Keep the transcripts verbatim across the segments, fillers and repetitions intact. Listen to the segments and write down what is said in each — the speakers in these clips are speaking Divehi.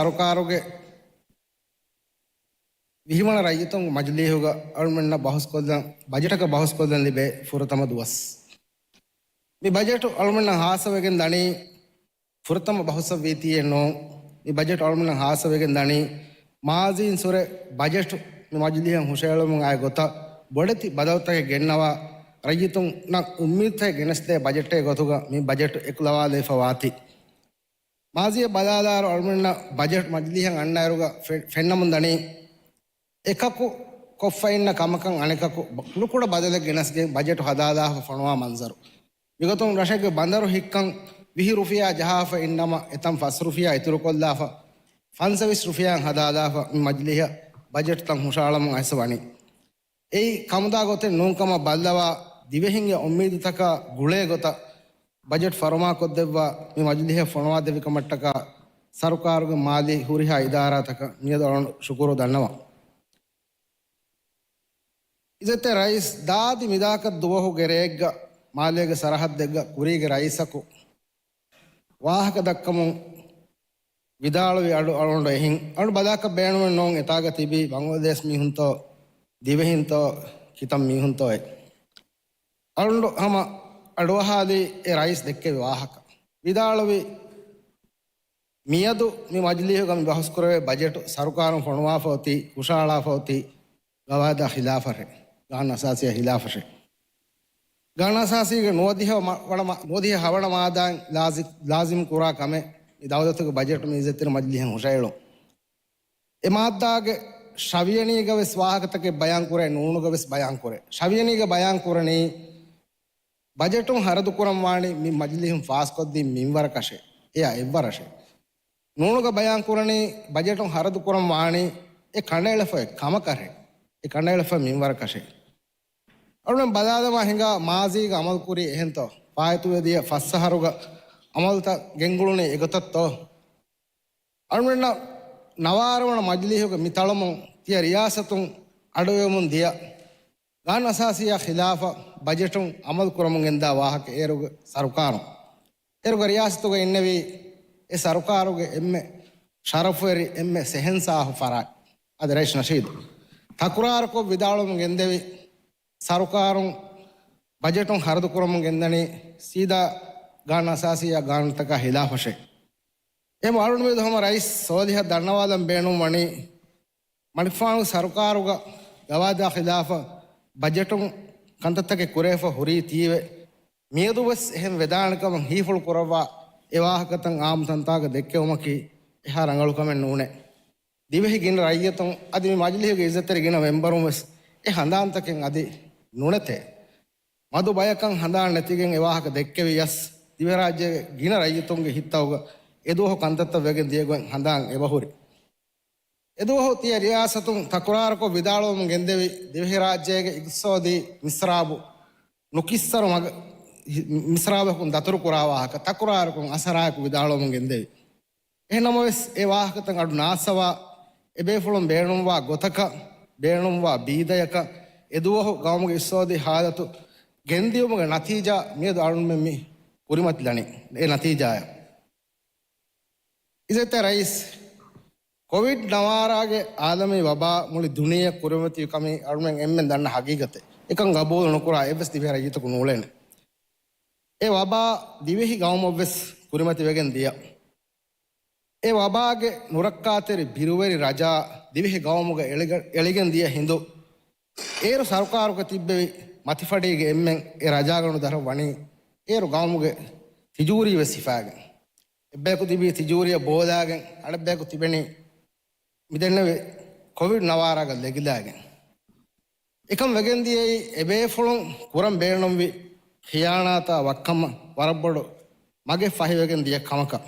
ސަރުކާރުގެ ވިހިވަނަ ރައްޔިތުން މަޖިލީހުގަ އަޅުމެންނަށް ބަހުސްކޮށްލަން، ބަޖެޓަކަށް ބަހުސްކޮށްލަން ލިބޭ ފުރަތަމަ ދުވަސް. މި ބަޖެޓު އަޅުމެންނަށް ހާއްސަވެގެން ދަނީ ފުރަތަމަ ބަހުސަށް ވީތީއެއް ނޫން. މި ބަޖެޓު އަޅުމެންނަށް ހާއްސަވެގެން ދަނީ މާޒީން ސުރެ ބަޖެޓު މި މަޖިލީހަށް ހުށައެޅުމުން އައި ގޮތަށް ބޮޑެތި ބަދަލުތަކެއް ގެންނަވާ، ރައްޔިތުންނަށް އުއްމީދުތަކެއް ގެނެސްދޭ ބަޖެޓެއް ގޮތުގަ މި ބަޖެޓު އެކުލަވާލައިފަ ވާތީ. މާޒީއަށް ބަލާލާއިރު އަޅުމެންނަށް ބަޖެޓް މަޖިލީހަށް އަންނައިރުގަ ފެ-، ފެންނަމުން ދަނީ، އެކަކު ކޮށްފައިންނަ ކަމަކަށް އަނެކަކު ބަ-، ކުޑަކުޑަ ބަދަލެއް ގެނަސްގެން ބަޖެޓު ހަދާލާފަ ފޮނުވާ މަންޒަރު. މިގޮތުން ރަށެއްގެ ބަނދަރު ހިއްކަން ވިހި ރުފިޔާ ޖަހާފަ އިންނަމަ، އެތަން ފަސް ރުފިޔާ އިތުރުކޮށްލާފަ، ފަންސަވީސް ރުފިޔާއިން ހަދާލާފަ މި މަޖިލީހަށް ބަޖެޓުތައް ހުށައަޅަމުން އައިސް ވަނީ. އެއީ ކަމުދާ ގޮތެއް ނޫންކަމަށް ބައްލަވާ، ދިވެހިންގެ އުއްމީދުތަކާ ގުޅޭ ގޮތަށް ބަޖެޓް ފަރުމާކޮށްދެއްވާ މި މަޖިލީހަށް ފޮނުވާދެއްވި ކަމަށްޓަކާ ސަރުކާރުގެ މާލީ ހުރިހާ އިދާރާތަކަށް މިއަދު އަޅުން ޝުކުރު ދަންނަވަން. އިއްޒަތްތެރި ރައީސް، ދާދި މިދާކަށް ދުވަހުގެ ރެއެއްގަ މާލޭގެ ސަރަހައްދެއްގަ ކުރީގެ ރައީސަކު ވާހަކަ ދައްކަމުން ވިދާޅުވި އަޑު އަޅުގަނޑު އެހިން، އަޅު ބަލާކަށް ބޭނުމެއް ނޫން އެތާގަ ތިބީ ބަނގުލަދޭޝް މީހުންތޯ، ދިވެހިންތޯ، ކިތަން މީހުންތޯއޭ. އަޅުގަނޑު ހަމަ އަޑުއަހާލީ އެ ރައީސް ދެއްކެވި ވާހަކަ. ވިދާޅުވި މިއަދު މި މަޖިލީހުގަ މި ބަހުސްކުރެވޭ ބަޖެޓު ސަރުކާރުން ފޮނުވާފަ އޮތީ، ހުށައަޅާފަ އޮތީ ގަވާއިދާ ޚިލާފަށޭ، ގާނޫނު އަސާސީއާ ޚިލާފަށޭ. ގާނޫނު އަސާސީގެ ނުވަދިހަ މަ-، ވަނަ މަ-، ނުވަދިހަ ހަވަނަ މާދާއިން ލާޒި-، ލާޒިމް ކުރާ ކަމެއް މި ދައުލަތުގެ ބަޖެޓު މި އިއްޒަތްތެރި މަޖިލީހަށް ހުށައެޅުން. އެ މާއްދާގެ ށަވިޔަނީގަ ވެސް ވާހަކަތަކެއް ބަޔާންކުރޭ، ނޫނުގަ ވެސް ބަޔާންކުރޭ. ށަވިޔަނީގަ ބަޔާންކުރަނީ، ބަޖެޓުން ހަރަދުކުރަން ވާނީ މި މަޖިލީހުން ފާސްކޮށްދިން މިންވަރަކަށޭ، އެއާ އެއްވަރަށޭ. ނޫނުގަ ބަޔާންކުރަނީ، ބަޖެޓުން ހަރަދުކުރަން ވާނީ އެ ކަނޑައެޅިފައި ކަމަކަށޭ، އެ ކަނޑައެޅިފައި މިންވަރަކަށޭ. އަޅުގަނޑު ބަލާލަމާ ހިނގާ މާޒީގަ އަމަލުކުރީ އެހެންތޯ، ފާއިތުވެދިޔަ ފަސް އަހަރުގަ އަމަލުތައް ގެންގުޅުނީ އެގޮތަށްތޯ؟ އަޅުގަނޑަށް ނަވާރަ ވަނަ މަޖިލީހުގެ މި ތަޅަމުން ތިޔަ ރިޔާސަތުން އަޑުއެހުމުން ދިޔަ، ގާނޫނު އަސާސީއާ ޚިލާފަށް ބަޖެޓުން އަމަލު ކުރަމުން ގެންދާ ވާހަކަ އޭރުގެ ސަރުކާރުން. އޭރުގެ ރިޔާސަތުގަ އިންނެވީ އެ ސަރުކާރުގެ އެންމެ ޝަރަފުވެރި، އެންމެ ސެހެންސާހު ފަރާތް އަދި ރައީސް ނަޝީދު. ތަކުރާރުކޮށް ވިދާޅުވަމުން ގެންދެވި، ސަރުކާރުން ބަޖެޓުން ހަރަދު ކުރަމުން ގެންދަނީ ސީދާ ގާނޫނު އަސާސީއާ ގާނޫނުތަކާ ޚިލާފަށޭ. އެހެން އަޅުގަނޑު މިއަދު ހަމަ ރައީސް ސޯލިހަށް ދަންނަވާލަން ބޭނުން ވަނީ، މަނިކުފާނުގެ ސަރުކާރުގަ ގަވާއިދާ ޚިލާފަށް ބަޖެޓުން ކަންތައްތަކެއް ކުރެވިފަ ހުރީތީވެ، މިއަދު ވެސް އެހެން ވެދާނެ ކަމަށް ހީފުޅު ކުރައްވާ އެ ވާހަކަތައް އާއްމު ތަންތާގަ ދެއްކެވުމަކީ އެހާ ރަނގަޅު ކަމެއް ނޫނޭ. ދިވެހި ގިނަ ރައްޔިތުން އަދި މި މަޖިލީހުގެ އިއްޒަތްތެރި ގިނަ މެންބަރުން ވެސް އެ ހަނދާންތަކެއް އަދި ނުނެތޭ. މަދު ބަޔަކަށް ހަނދާން ނެތިގެން އެ ވާހަކަ ދެއްކެވިޔަސް، ދިވެހިރާއްޖޭގެ ގިނަ ރައްޔިތުންގެ ހިތްތަކުގަ އެދުވަހު ކަންތައްތައް ވެގެން ދިޔަގޮތް ހަނދާން އެބަހުރި. އެދުވަހު ތިޔަ ރިޔާސަތުން ތަކުރާރުކޮށް ވިދާޅުވަމުން ގެންދެވި، ދިވެހިރާއްޖޭގެ އިގްތިސޯދީ މިސްރާބު ނުކިއްސަރު މަގަ-، މިސްރާބަކުން ދަތުރުކުރާ ވާހަކަ ތަކުރާރުކޮށް އަސަރާއެކު ވިދާޅުވަމުން ގެންދެވި. އެހެންނަމަވެސް، އެ ވާހަކަތައް އަޑު ނާއްސަވާ، އެބޭފުޅުން ބޭނުންވާ ގޮތަކަށް، ބޭނުންވާ ބީދަޔަކަށް، އެދުވަހު ގައުމުގެ އިގްތިސޯދީ ހާލަތު ގެންދިޔުމުގެ ނަތީޖާ މިއަދު އަޅުންމެން މި ކުރިމަތިލަނީ އެ ނަތީޖާއަށް. އިއްޒަތްތެރި ރައީސް، ކޮވިޑް ނަވާރާގެ އާލަމީ ވަބާ މުޅި ދުނިޔެއަށް ކުރިމަތިވި ކަމީ އަޅުމެން އެންމެން ދަންނަ ހަގީގަތެއް. އެކަން ގަބޫލު ނުކުރާ އެއްވެސް ދިވެހި ރައްޔިތަކު ނޫޅޭނެ. އެ ވަބާ ދިވެހި ގައުމަށްވެސް ކުރިމަތިވެގެން ދިޔަ. އެ ވަބާގެ ނުރައްކާތެރި ބިރުވެރި ރަޖާ ދިވެހި ގައުމުގަ އެޅިގަ-، އެޅިގެން ދިޔަ ހިނދު، އޭރު ސަރުކާރުގަ ތިއްބެވި މަތިފަޑީގެ އެންމެން އެ ރަޖާގަނޑު ދަށަށް ވަނީ އޭރު ގައުމުގެ ތިޖޫރީ ވެސް ހިފާގެން. އެއްބަޔަކު ތިބީ ތިޖޫރީއަށް ބޯލާގެން، އަނެއްބަޔަކު ތިބެނީ މިދެންނެވި ކޮވިޑް ނަވާރާގަ ލެގިލާގެން. އެކަން ވެގެން ދިޔައީ އެބޭފުޅުން ކުރަން ބޭނުންވި ޚިޔާނާތާ ވައްކަމަށް ވަރަށް ބޮޑު މަގެއް ފަހިވެގެން ދިޔަ ކަމަކަށް.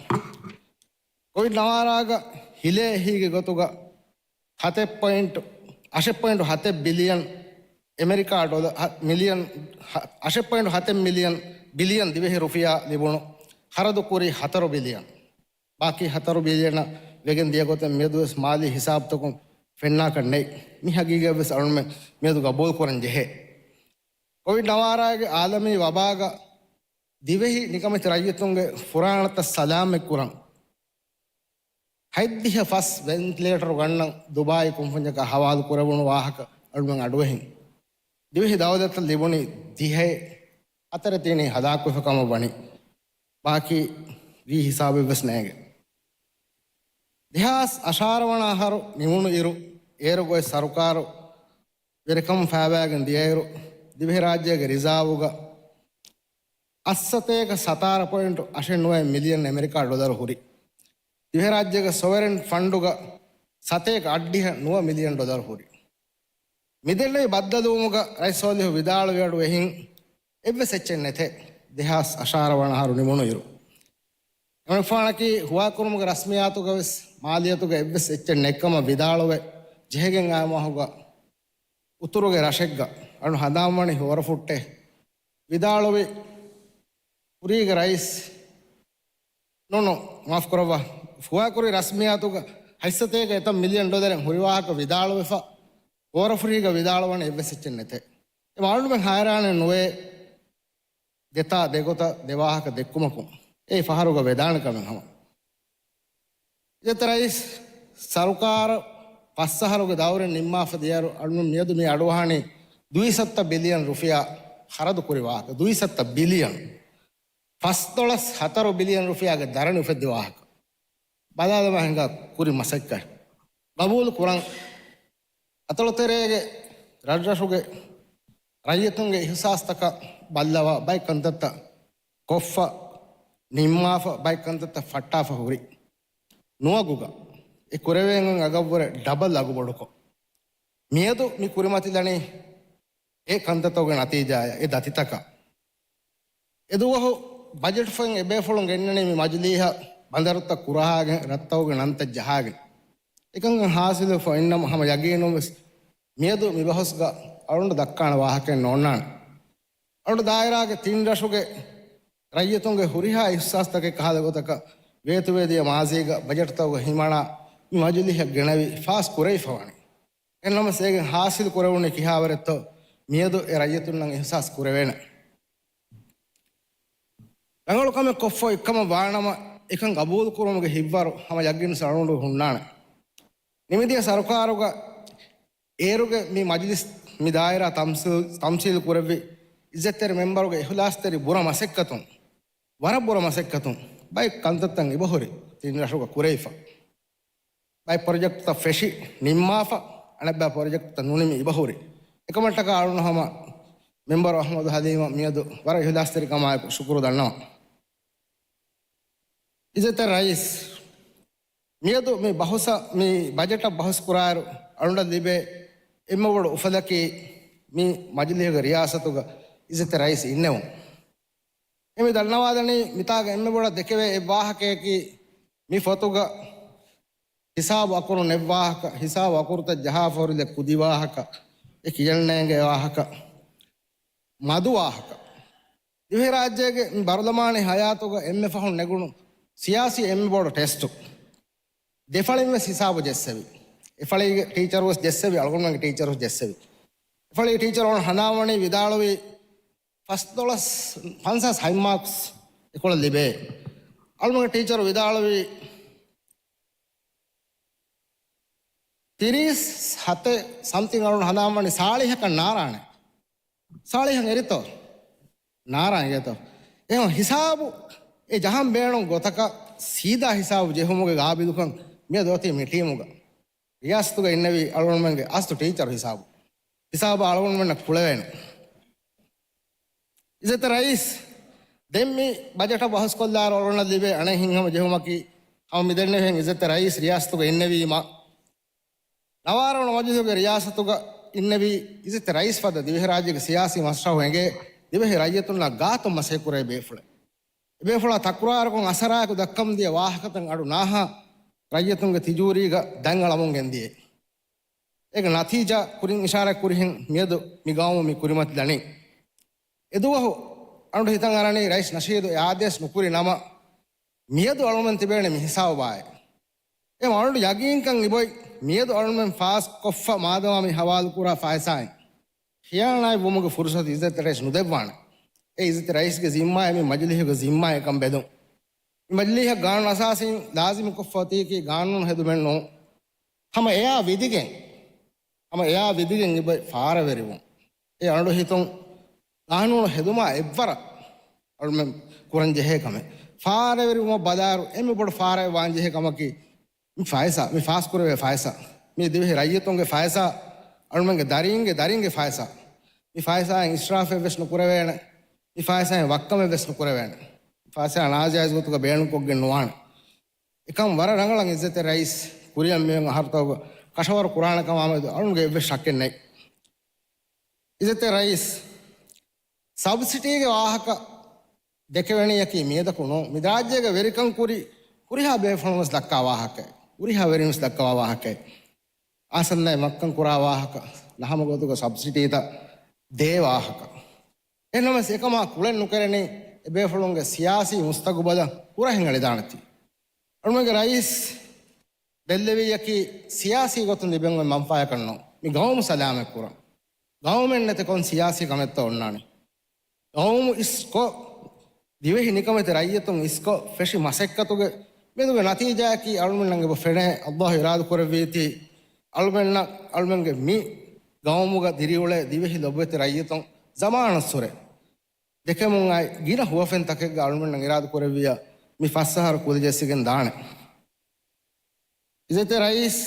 ކޮވިޑް ނަވާރާގަ ހިލޭ އެހީގެ ގޮތުގަ ހަތެއް ޕޮއިންޓު، އަށެއް ޕޮއިންޓު ހަތެއް ބިލިއަން އެމެރިކާ ޑޮލަ-، ހަ-، މިލިއަން، ހަ-، އަށެއް ޕޮއިންޓު ހަތެއް މިލިއަން، ބިލިއަން ދިވެހި ރުފިޔާ ލިބުނު ހަރަދު ކުރީ ހަތަރު ބިލިއަން. ބާކީ ހަތަރު ބިލިއަނަށް ވެގެން ދިޔަ ގޮތެއް މިއަދުވެސް މާލީ ހިސާބުތަކުން ފެންނާކަށް ނެތް. މި ހަގީގަތްވެސް އަޅުމެން މިއަދު ގަބޫލު ކުރަން ޖެހޭ. ކޮވިޑް ނަވާރާގެ އާލަމީ ވަބާގަ ދިވެހި ނިކަމެތި ރައްޔިތުންގެ ފުރާނަތައް ސަލާމަތް ކުރަން، ހަތްދިހަ ފަސް ވެންޓިލޭޓަރު ގަންނަން ދުބާއީ ކުންފުންޏަކާ ހަވާލު ކުރެވުނު ވާހަކަ އަޅުމެން އަޑުއެހިން. ދިވެހި ދައުލަތަށް ލިބުނީ ދިހައެއް، ހަތަރެއް ތިނީ ހަލާކުވެފަ ކަމަށް ވަނީ. ބާކީ ވީ ހިސާބެއްވެސް ނޭނގެ. ދެހާސް އަށާރަ ވަނަ އަހަރު ނިމުނު އިރު، އޭރު އޮތް ސަރުކާރު ވެރިކަމުން ފައިބައިގެން ދިޔައިރު، ދިވެހިރާއްޖޭގެ ރިޒާވުގަ އަށްސަތޭކަ ސަތާރަ ޕޮއިންޓު އަށެއް ނުވައެއް މިލިއަން އެމެރިކާ ޑޮލަރު ހުރި. ދިވެހިރާއްޖޭގެ ސޮވަރެން ފަންޑުގަ ސަތޭކަ އަށްޑިހަ ނުވަ މިލިއަން ޑޮލަރު ހުރި. މިދެންނެވި ބައްދަލުވުމުގަ ރައީސް ސޯލިހު ވިދާޅުވި އަޑު އެހިން އެއްވެސް އެއްޗެއް ނެތޭ. ދެހާސް އަށާރަ ވަނަ އަހަރު ނިމުނު އިރު. އެމަނިކުފާނަކީ ހުވާކުރުމުގެ ރަސްމިއްޔާތުގަވެސް މާލިޔަތުގަ އެއްވެސް އެއްޗެއް ނެތްކަމަށް ވިދާޅުވެ ޖެހިގެން އާ މަހުގަ އުތުރުގެ ރަށެއްގަ އަޅު ހަނދާންވަނީ ހޯރަފުއްޓެ ވިދާޅުވި ކުރީގެ ރައީސް ނޫނު، މާފުކުރައްވާ، ފުވާކުރި ރަސްމިއްޔާތުގަ ހަތްސަތޭކަ އެތައް މިލިއަން ޑޮލަރެއް ހުރި ވާހަކަ ވިދާޅުވެފަ، ހޯރަފުށީގަ ވިދާޅުވަނީ އެއްވެސް އެއްޗެއް ނެތޭ. އެ އަޅުމެން ހައިރާނެއް ނުވޭ، ދެތާ ދެގޮތަށް ދެވާހަކަ ދެއްކުމަކުން އެ ފަހަރުގަ ވެދާނެ ކަމެއް ހަމަ. އިއްޒަތްތެރި ރައީސް، ސަރުކާރު ފަސް އަހަރުގެ ދައުރެއް ނިންމާފަ ދިޔައިރު އަޅުމެން މިއަދު މި އަޑުއަހަނީ ދުއިސައްތަ ބިލިއަން ރުފިޔާ ޚަރަދު ކުރި ވާހަކަ. ދުއިސައްތަ ބިލިއަން. ފަސްދޮޅަސް ހަތަރު ބިލިއަން ރުފިޔާގެ ދަރަނި އުފެއްދި ވާހަކަ. ބަލާލަމާ ހިނގާ ކުރި މަސައްކަތް. ގަބޫލު ކުރަން. އަތޮޅުތެރޭގެ ރަށްރަށުގެ ރައްޔިތުންގެ އިހުސާސްތަކަށް ބައްލަވާ ބައެއް ކަންތައްތައް ކޮށްފަ، ނިންމާފަ، ބައެއް ކަންތައްތައް ފައްޓާފަ ހުރި. ނުވަގުގަ އެ ކުރެވޭން އަގަށްވުރެ ޑަބަލް އަގުބޮޑުކޮށް، މިއަދު މި ކުރިމަތިލަނީ އެ ކަންތައްތަކުގެ ނަތީޖާއަށް، އެ ދަތިތަކަށް. އެދުވަހު ބަޖެޓް ފޮތް އެބޭފުޅުން ގެންނަނީ މި މަޖިލީހަށް ބަނދަރުތައް ކުރަހާގެން، ރަށްތަކުގެ ނަންތައް ޖަހާގެން. އެކަންކަން ހާސިލުވެފަ އިންނަމަ ހަމަ ޔަގީނުން ވެސް މިއަދު މި ބަހުސްގަ އަޅުގަނޑު ދައްކާނެ ވާހަކައެއް ނޯންނާނެ. އަޅުގަނޑު ދާއިރާގެ ތިން ރަށުގެ ރައްޔިތުންގެ ހުރިހާ އިހްސާސްތަކެއް ކަހަލަ ގޮތަކަށް ވޭތުވެދިޔަ މާޒީގަ ބަޖެޓްތަކުގަ ހިމަނާ މި މަޖިލީހަށް ގެނަވި ފާސް ކުރެވިފަވަނީ. އެހެންނަމަވެސް އޭގެން ހާސިލު ކުރެވުނީ ކިހާވަރެއްތޯ މިއަދު އެ ރައްޔިތުންނަށް އިހްސާސް ކުރެވޭނެ. ރަނގަޅު ކަމެއް ކޮށްފަ އޮތްކަމަށް ވާނަމަ، އެކަން ގަބޫލު ކުރުމުގެ ހިތްވަރު ހަމަ ޔަގީން ސަޅުނޑު ހުންނާނެ. ނިމިދިޔަ ސަރުކާރުގަ އޭރުގެ މި މަޖިލިސް މި ދާއިރާ ތަމްސީލް، ތަމްސީލް ކުރެއްވި އިއްޒަތްތެރި މެމްބަރުގެ އިހުލާސްތެރި ބުރަ މަސައްކަތުން، ވަރަށް ބުރަ މަސައްކަތުން ބައެއް ކަންތައްތައް އިބަހުރި ތިން ރަށުގަ ކުރެވިފަ. ބައެއް ޕްރޮޖެކްޓްތައް ފެށި ނިންމާފަ، އަނެއްބައި ޕްރޮޖެކްޓްތައް ނުނިމި އިބަހުރި. އެކަމަށްޓަކާ އަޅުން ހަމަ މެމްބަރު އަޙްމަދު ޙަލީމަށް މިއަދު ވަރަށް އިހުލާސްތެރިކަމާއެކު ޝުކުރު ދަންނަވަން. އިއްޒަތްތެރި ރައީސް، މިއަދު މި ބަހުސަ، މި ބަޖެޓަށް ބަހުސް ކުރާއިރު އަޅުގަނޑަށް ލިބޭ އެންމެ ބޮޑު އުފަލަކީ މި މަޖިލީހުގެ ރިޔާސަތުގަ އިއްޒަތްތެރި ރައީސް އިންނެވުން. އެ މި ދަންނަވާލަނީ މިތާގަ އެންމެ ބޮޑަށް ދެކެވޭ އެއް ވާހަކަޔަކީ މި ފޮތުގަ ހިސާބު އަކުރު ނެއްވާހަކަ، ހިސާބު އަކުރުތައް ޖަހާފަ ހުރިލެއް ކުދި ވާހަކަ، އެ ކިޔަން ނޭނގޭ ވާހަކަ، މަދު ވާހަކަ. ދިވެހިރާއްޖޭގެ މި ބަރުލަމާނީ ހަޔާތުގަ އެންމެ ފަހުން ނެގުނު ސިޔާސީ އެންމެ ބޮޑު ޓެސްޓު. ދެފަޅިން ވެސް ހިސާބު ޖެއްސެވި. އެފަޅީގެ ޓީޗަރު ވެސް ޖެއްސެވި، އަޅުގަނޑުމެންގެ ޓީޗަރު ވެސް ޖެއްސެވި. އެފަޅީގެ ޓީޗަރު އަޅުގަނޑު ހަނދާންވަނީ ވިދާޅުވީ ފަސްދޮޅަސް، ފަންސާސް ހަތް މާކްސް އެކޮޅަށް ލިބޭ. އަޅުގަނޑުގެ ޓީޗަރު ވިދާޅުވީ ތިރީސް ހަތެއް ސަމްތިން އަޅުގަނޑު ހަނދާންވަނީ ސާޅީހަކަށް ނާރާނެ. ސާޅީހަށް އެރިތޯ؟ ނާރާނެ އެރިތޯ؟ އެހެން ހިސާބު އެ ޖަހަން ބޭނުން ގޮތަކަށް ސީދާ ހިސާބު ޖެހުމުގެ ގާބިލުކަން މިއަދު އޮތީ މި ޓީމުގަ. ރިޔާސަތުގަ އިންނެވީ އަޅުގަނޑުމެންގެ އަސްލު ޓީޗަރު ހިސާބު. ހިސާބަށް އަޅުގަނޑުމެންނަށް ކުޅެވޭނެ. އިއްޒަތްތެރި ރައީސް، ދެން މި ބަޖެޓަށް ބަހުސްކޮށްލާއިރު އަޅުގަނޑަށް ލިބޭ އަނެއް ހިތްހަމަޖެހުމަކީ، ހަމަ މިދެންނެވިހެން އިއްޒަތްތެރި ރައީސް ރިޔާސަތުގަ އިންނެވީމަ، ނަވާރަ ވަނަ މަޖިލިސުގެ ރިޔާސަތުގަ އިންނެވީ އިއްޒަތްތެރި ރައީސް ފަދަ ދިވެހިރާއްޖޭގެ ސިޔާސީ މަސްރަހު އެނގޭ ދިވެހި ރައްޔިތުންނާ ގާތުން މަސައްކަތް ކުރެވޭ ބޭފުޅެއް. އެބޭފުޅާ ތަކުރާރަކުން އަސަރާއެކު ދައްކަމުން ދިޔަ ވާހަކަތައް އަޑު ނާހާ ރައްޔިތުންގެ ތިޖޫރީގަ ދަތް އަޅަމުން ގެންދިޔަ. އޭގެ ނަތީޖާ ކުރިން އިޝާރާތް ކުރިހެން މިއަދު މި ގައުމު މި ކުރިމަތިލަނީ. އެދުވަހު އަޅުގަނޑު ހިތަށް އަރަނީ ރައީސް ނަޝީދު އެ އާދޭސް ނުކުރި ނަމަ، މިއަދު އަޅުގަނޑުމެން ތިބޭނެ މި ހިސާބާއެއް. އެ އަޅުގަނޑު ޔަގީންކަން އިބޮތް މިއަދު އަޅުގަނޑުމެން ފާސް ކޮށްފަ މާދަމާ މި ހަވާލު ކުރާ ފައިސާއިން ޚިޔާނާތް ވުމުގެ ފުރުސަތު އިއްޒަތްތެރި ރައީސް ނުދެއްވާނެ. އެ އިއްޒަތްތެރި ރައީސްގެ ޒިންމާއެއް މި މަޖިލީހުގެ ޒިންމާއެއް ކަން ބެލުން. މި މަޖިލީހަށް ގާނޫނު އަސާސީން ލާޒިމުކޮށްފަ އޮތީކީ ގާނޫނު ހެދުމެއް ނޫން. ހަމަ އެއާ ވިދިގެން، ހަމަ އެއާ ވިދިގެން އެބަ ފާރަވެރިވުން. އެ އަޑު ހިތުން ގާނޫނު ހެދުމާ އެއްވަރަށް އަޅުމެން ކުރަން ޖެހޭ ކަމެއް. ފާރަވެރިވުމަށް ބަލާއިރު އެންމެ ބޮޑު ފާރަވެވާން ޖެހޭ ކަމަކީ މި ފައިސާ، މި ފާސްކުރެވޭ ފައިސާ. މި ދިވެހި ރައްޔިތުންގެ ފައިސާ، އަޅުމެންގެ ދަރީންގެ ދަރީންގެ ފައިސާ. މި ފައިސާއިން އިސްރާފެއް ވެސް ނުކުރެވޭނެ. މި ފައިސާއިން ވައްކަމެއް ވެސް ނުކުރެވޭނެ. މި ފައިސާ ނާޖާއިޒް ގޮތުގަ ބޭނުންކޮށްގެން ނުވާނެ. އެކަން ވަރަށް ރަނގަޅަށް އިއްޒަތެއް ރައީސް ކުރިއަށް މިއޮތް އަހަރުތަކުގަ ކަށަވަރު ކުރާނެ ކަމާމެދު އަޅުންގެ އެއްވެސް ޝައްކެއް ނެތް. އިއްޒަތެއް ރައީސް، ސަބްސިޑީގެ ވާހަކަ ދެކެވެނީއަކީ މިއަދަކު ނޫން. މި ރާއްޖޭގެ ވެރިކަން ކުރި ހުރިހާ ބޭފުޅުން ވެސް ދައްކާ ވާހަކައެއް، ހުރިހާ ވެރިން ވެސް ދައްކަވާ ވާހަކައެއް. އާސަންދައި މައްކަން ކުރާ ވާހަކަ، ނަހަމަ ގޮތުގަ ސަބްސިޑީތައް ދޭ ވާހަކަ. އެހެންނަމަވެސް އެކަމާ ކުޅެން ނުކެރެނީ އެބޭފުޅުންގެ ސިޔާސީ މުސްތަގުބަލަށް ކުރަހެއް އެޅިދާނެތީ. އަޅުމެންގެ ރައީސް ބެއްލެވިއްޔަކީ ސިޔާސީ ގޮތުން ލިބެން އޮތް މަންފާޔަކަށް ނޫން. މި ގައުމު ސަލާމަތް ކުރަން. ގައުމެއް ނެތި ކޮން ސިޔާސީ ކަމެއްތޯ އޮންނާނެ. ގައުމު އިސްކޮށް، ދިވެހި ނިކަމެތި ރައްޔިތުން އިސްކޮށް ފެށި މަސައްކަތުގެ މެދުގެ ނަތީޖާއަކީ އަޅުމެންނަށް އެބަ ފެނޭ، އައްލާހު އިރާދަ ކުރެއްވީތީ އަޅުމެންނަށް، އަޅުމެންގެ މި ގައުމުގަ ދިރިއުޅޭ ދިވެހި ލޮބުވެތި ރައްޔިތުން ޒަމާނަށްސުރެ ދެކެމުން އައި ގިނަ ހުވަފެން ތަކެއްގަ އަޅުމެންނަށް އިރާދަ ކުރެއްވިޔާ މި ފަސް އަހަރު ކުލަ ޖެއްސިގެން ދާނެ. އިއްޒަތެއް ރައީސް،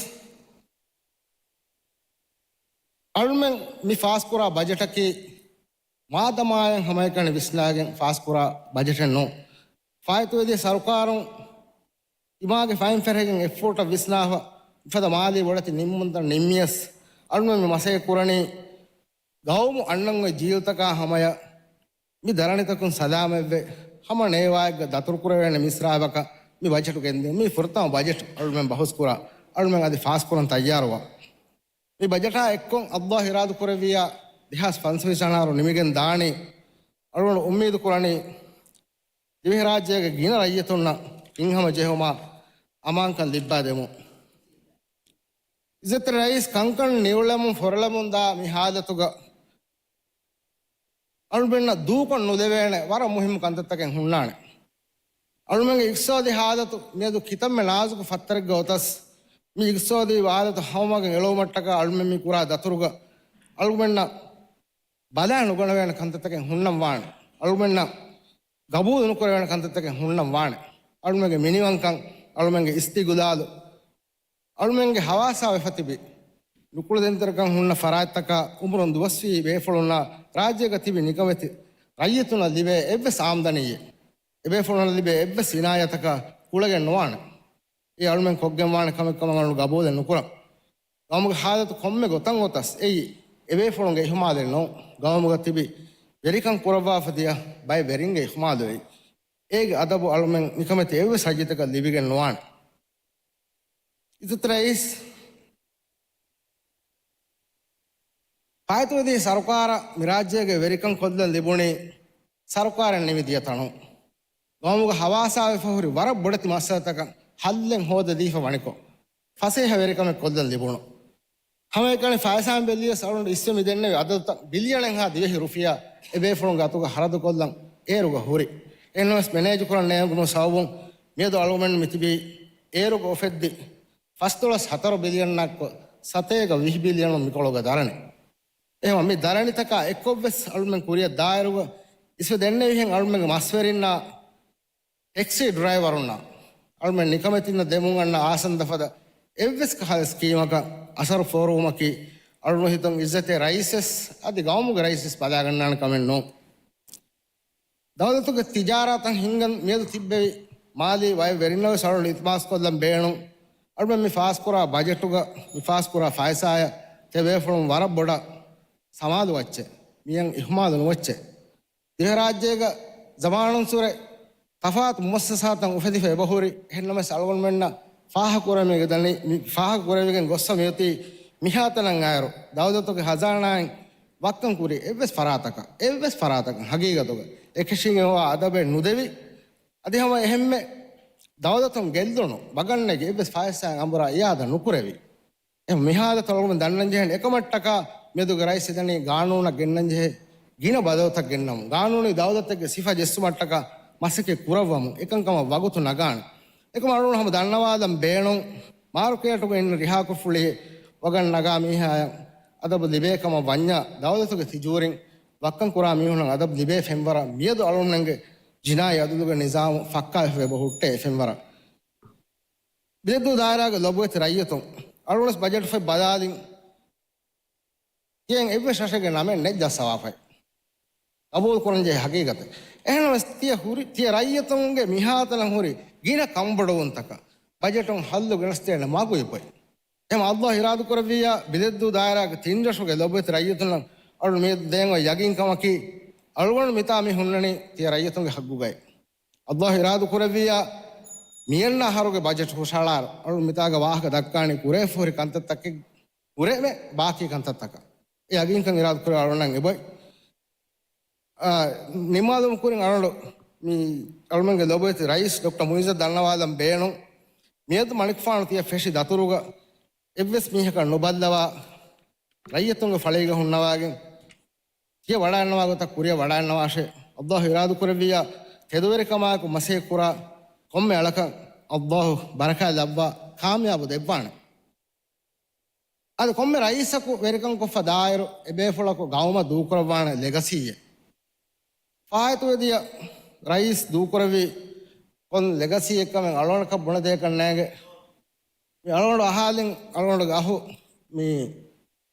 އަޅުމެން މި ފާސްކުރާ ބަޖެޓަކީ މާދަމާއަށް ހަމައެކަނި ވިސްނާގެން ފާސްކުރާ ބަޖެޓެއް ނޫން. ފާއިތުވެދިޔަ ސަރުކާރުން އިމާގެ ފައިން ފެށިގެން އެއްފޫޓަށް ވިސްނާފަ މިފަދަ މާލީ ބޮޑެތި ނިންމުންތައް ނިންމިޔަސް، އަޅުމެން މި މަސައްކަތް ކުރަނީ ގައުމު އަންނަން އޮތް ޖީލްތަކާ ހަމަޔަށް މި ދަރަނިތަކުން ސަލާމަތްވެ، ހަމަ ނޭވާއެއްގަ ދަތުރުކުރެވޭނެ މިސްރާބަކަށް މި ބަޖެޓު ގެންދިޔުން. މީ ފުރަތަމަ ބަޖެޓު އަޅުމެން ބަހުސްކުރާ، އަޅުމެން އަދި ފާސްކުރަން ތައްޔާރުވާ. މި ބަޖެޓާ އެއްކޮށް އައްލާހު އިރާދަ ކުރެއްވިޔާ ދެހާސް ފަންސަވީސް އަހަރު ނިމިގެން ދާނީ. އަޅުގަނޑު އުއްމީދު ކުރަނީ ދިވެހިރާއްޖޭގެ ގިނަ ރައްޔިތުންނަށް ހިތްހަމަޖެހުމާ އަމާންކަން ލިއްބާދެމުން. އިއްޒަތްތެރި ރައީސް، ކަންކަން ނިއުޅެމުން ފޮރޮޅެމުން ދާ މި ހާލަތުގަ އަޅުމެންނަށް ދޫކޮށް ނުދެވޭނެ ވަރަށް މުހިއްމު ކަންތައްތަކެއް ހުންނާނެ. އަޅުމެންގެ އިގްތިސާދީ ހާލަތު މިއަދު ކިތަންމެ ނާޒުކު ފައްތަރެއްގަ އޮތަސް، މި އިގްތިސާދީ ހާލަތު ހަމަވަމުން އެޅުވުމަށްޓަކާ އަޅުމެން މި ކުރާ ދަތުރުގަ އަޅުމެންނަށް ބަލާ ނުގަނެވޭނެ ކަންތައްތަކެއް ހުންނަން ވާނެ. އަޅުމެންނަށް ގަބޫލު ނުކުރެވޭނެ ކަންތައްތަކެއް ހުންނަން ވާނެ. އަޅުމެންގެ މިނިވަންކަން، އަޅުމެންގެ އިސްތިގުލާލު، އަޅުމެންގެ ހަވާސާ ވެފަ ތިބި ނުކުޅެދެންތެރިކަން ހުންނަ ފަރާތްތަކާ އުމުރުން ދުވަސްވީ ބޭފުޅުންނާ ރާއްޖޭގަ ތިބި ނިކަމެތި ރައްޔިތުންނަށް ލިބޭ އެއްވެސް އާމްދަނީއެއް، އެބޭފުޅުންނަށް ލިބޭ އެއްވެސް އިނާޔަތަކާ ކުޅެގެން ނުވާނެ. އެ އަޅުމެން ކޮށްގެންވާނެ ކަމެއް ކަމަށް އަޅުން ގަބޫލެއް ނުކުރަން. ގައުމުގެ ހާލަތު ކޮންމެ ގޮތަށް އޮތަސް އެއީ އެބޭފުޅުންގެ އިހުމާލެއް ނޫން. ގައުމުގަ ތިބި ވެރިކަން ކުރައްވާފަ ދިޔަ ބައެއް ވެރިންގެ އިހުމާލު އެއީ. އޭގެ އަދަބު އަޅުމެން ނިކަމެތި އެއްވެސް ރައްޔިތަކަށް ލިބިގެން ނުވާނެ. އިއްޒަތް ރައީސް، ފާއިތުވެދިޔަ ސަރުކާރަށް މި ރާއްޖޭގެ ވެރިކަން ކޮށްލަން ލިބުނީ ސަރުކާރެއް ނިމިދިޔަ ތަނުން. ގައުމުގަ ހަވާސާވެފަ ހުރި ވަރަށް ބޮޑެތި މައްސަލަތަކަށް ހައްލެއް ހޯދަދީފަ ވަނިކޮށް، ފަސޭހަ ވެރިކަމެއް ކޮށްލަން ލިބުނު. ހަމައެކަނި ފައިސާއިން ބެލިޔަސް އަޅުގަނޑު އިސްވެ މި ދެންނެވި އަދަދުތައް ބިލިއަނެއްހާ ދިވެހި ރުފިޔާ އެބޭފުޅުންގެ އަތުގަ ހަރަދުކޮށްލަން އޭރުގަ ހުރި. އެހެންނަމަވެސް މެނޭޖުކުރަން ނޭނގުމުގެ ސަބަބުން މިއަދު އަޅުގަނޑު މިތިބީ އޭރުގަ އުފެއްދި ފަސްދޮޅަސް ހަތަރު ބިލިއަންއަށްކޮށް ސަތޭކަ ވިހި ބިލިއަނުން މިކޮޅުގަ ދަރަނި. އެހެންވީމަ މި ދަރަނިތަކާ އެއްކޮށްވެސް އަޅުމެން ކުރިއަށް ދާއިރުގަ އިސްވެ ދެންނެވިހެން އަޅުމެންގެ މަސްވެރިންނާ ޓެކްސީ ޑްރައިވަރުންނާ އަޅުމެން ނިކަމެތިންނަށް ދެމުން އަންނަ އާސަންދަ ފަދަ އެއްވެސް ކަހަލަ ސްކީމަކަށް އަސަރު ފޯރުވުމަކީ އަޅުން ހިތުން އިއްޒަތެއް ރައީސްވެސް އަދި ގައުމުގެ ރައީސްވެސް ބަލާގަންނާނެ ކަމެއް ނޫން. ދައުލަތުގެ ތިޖާރާތައް ހިންގަން މިއަދު ތިއްބެވި މާލީ ވައެއް ވެރިންނަށް ވެސް އަޅުން އިލްތިމާސް ކޮށްލަން ބޭނުން. އަޅުމެން މި ފާސްކުރާ ބަޖެޓުގަ، މި ފާސްކުރާ ފައިސާއަށް ތިބޭފުޅުން ވަރަށް ބޮޑަށް ސަމާލުވައްޗެއް، މިއަށް އިހުމާލު ނުވައްޗެއް. ދިވެހިރާއްޖޭގަ ޒަމާނުންސުރެ ތަފާތު މުއައްސަސާތައް އުފެދިފަ އެބަހުރި. އެހެންނަމަވެސް އަޅުގަނޑުމެންނަށް ފާހަގަކުރެވިގެން ދަނީ، މި ފާހަގަކުރެވިގެން ގޮއްސަ މިއޮތީ މިހާތަނަށް އައިރު ދައުލަތުގެ ހަޒާނާއިން ވައްކަން ކުރި އެއްވެސް ފަރާތަކަށް، އެއްވެސް ފަރާތަކަށް ހަގީގަތުގަ އެކަށީގެންވާ އަދަބެއް ނުދެވި، އަދި ހަމަ އެހެންމެ ދައުލަތުން ގެއްލުނު ބަގަންނެގެ އެއްވެސް ފައިސާއެއް އަނބުރާ އިއާދަ ނުކުރެވި. އެ މިހާލަތު އަޅުގަނޑު ދަންނަންޖެހޭނެ އެކަމަށްޓަކާ މިއަދުގެ ރައީސް ދަނީ ގާނޫނަށް ގެންނަންޖެހޭ ގިނަ ބަދަލުތައް ގެންނަމުން، ގާނޫނީ ދައުލަތެއްގެ ސިފަ ޖެއްސުމަށްޓަކާ މަސައްކަތް ކުރައްވަމުން އެކަންކަމަށް ވަގުތު ނަގާނެ. އެކަމަށް އަޅުގަނޑު ހަމަ ދަންނަވާލަން ބޭނުން، މާރުކޭޓުގަ އިން ރިހާކޮށްފުޅި ވަގަށް ނަގާ މީހާޔަށް އަދަބު ލިބޭ ކަމަށް ވަންޏާ، ދައުލަތުގެ ތިޖޫރިން ވައްކަން ކުރާ މީހުންނަށް އަދަބު ލިބޭ ފެންވަރަށް މިއަދު އަޅުގަނޑުމެންގެ ޖިނާއީ އަދުލުގެ ނިޒާމު ފައްކާވެފަ އެބަ ހުއްޓޭ އެ ފެންވަރަށް. ބިލެއްދޫ ދާއިރާގެ ލޮބުވެތި ރައްޔިތުން، އަޅުގަނޑު ވެސް ބަޖެޓު ފޮތް ބަލާލިން، ތިޔަ އެއްވެސް ރަށެއްގެ ނަމެއް ނެތް ޖައްސަވާފައި. ގަބޫލު ކުރަންޖެހޭ ހަގީގަތެއް. އެހެންވެސް ތިޔަ ހުރި، ތިޔަ ރައްޔިތުންގެ މިހާތަނަށް ހުރި ގިނަ ކަންބޮޑުވުންތަކަށް ބަޖެޓުން ހައްލު ގެނެސްދޭނެ މަގު އެބައޮތް. އެހެން އައްލާހު އިރާދަކުރެއްވިއްޔާ، ބިލެއްދޫ ދާއިރާގެ ތިން ރަށުގެ ލޮބުވެތި ރައްޔިތުންނަށް އަޅު މި ދޭން އޮތް ޔަގީންކަމަކީ، އަޅުގަނޑު މިތާ މި ހުންނަނީ ތިޔަ ރައްޔިތުންގެ ހައްގުގައި. އައްލާހު އިރާދަކުރެއްވިއްޔާ، މިއަންނަ އަހަރުގެ ބަޖެޓް ހުށަހަޅާއިރު، އަޅު މިތާގަ ވާހަކަ ދައްކާނީ ކުރެވިފަ ހުރި ކަންތައްތަކެއް ކުރެވޭ ބާކީ ކަންތައްތަކަށް. އެ ޔަގީންކަން އިރާދަކުރެވޭ އަޅުގަނޑަށް އެބައޮތް. އާ، ނިންމާލުމުގެ ކުރިން އަޅުގަނޑު މި އަޅުމެންގެ ލޮބުވެތި ރައީސް ޑޮކްޓަރ މުއިއްޒަށް ދަންނަވާލަން ބޭނުން. މިއަދު މަނިކުފާނު ތިޔަ ފެށި ދަތުރުގަ އެއްވެސް މީހަކަށް ނުބައްލަވާ، ރައްޔިތުންގެ ފަޅީގަ ހުންނަވާގެން، ތިޔަ ވަޑައިންނަވާ ގޮތަށް ކުރިއަށް ވަޑައިންނަވާށޭ. އައްލާހު އިރާދަކުރެއްވިއްޔާ، ތެދުވެރިކަމާއެކު މަސައްކަތް ކުރާ ކޮންމެ އަޅަކަށް އައްލާހު ބަރަކާތް ލައްވާ، ކާމިޔާބު ދެއްވާނެ. އަދި ކޮންމެ ރައީސަކު ވެރިކަން ކޮށްފަ ދާއިރު އެބޭފުޅަކު ގައުމަށް ދޫކުރައްވާނެ ލެގަސީއެއް. ފާއިތުވެދިޔަ ރައީސް ދޫކުރެއްވީ ކޮން ލެގަސީއެއްކަމެއް އަޅުގަނޑަކަށް ބުނެދޭކަށް ނޭނގެ. މި އަޅުގަނޑު އަހާލިން އަޅުގަނޑުގެ އަހު މި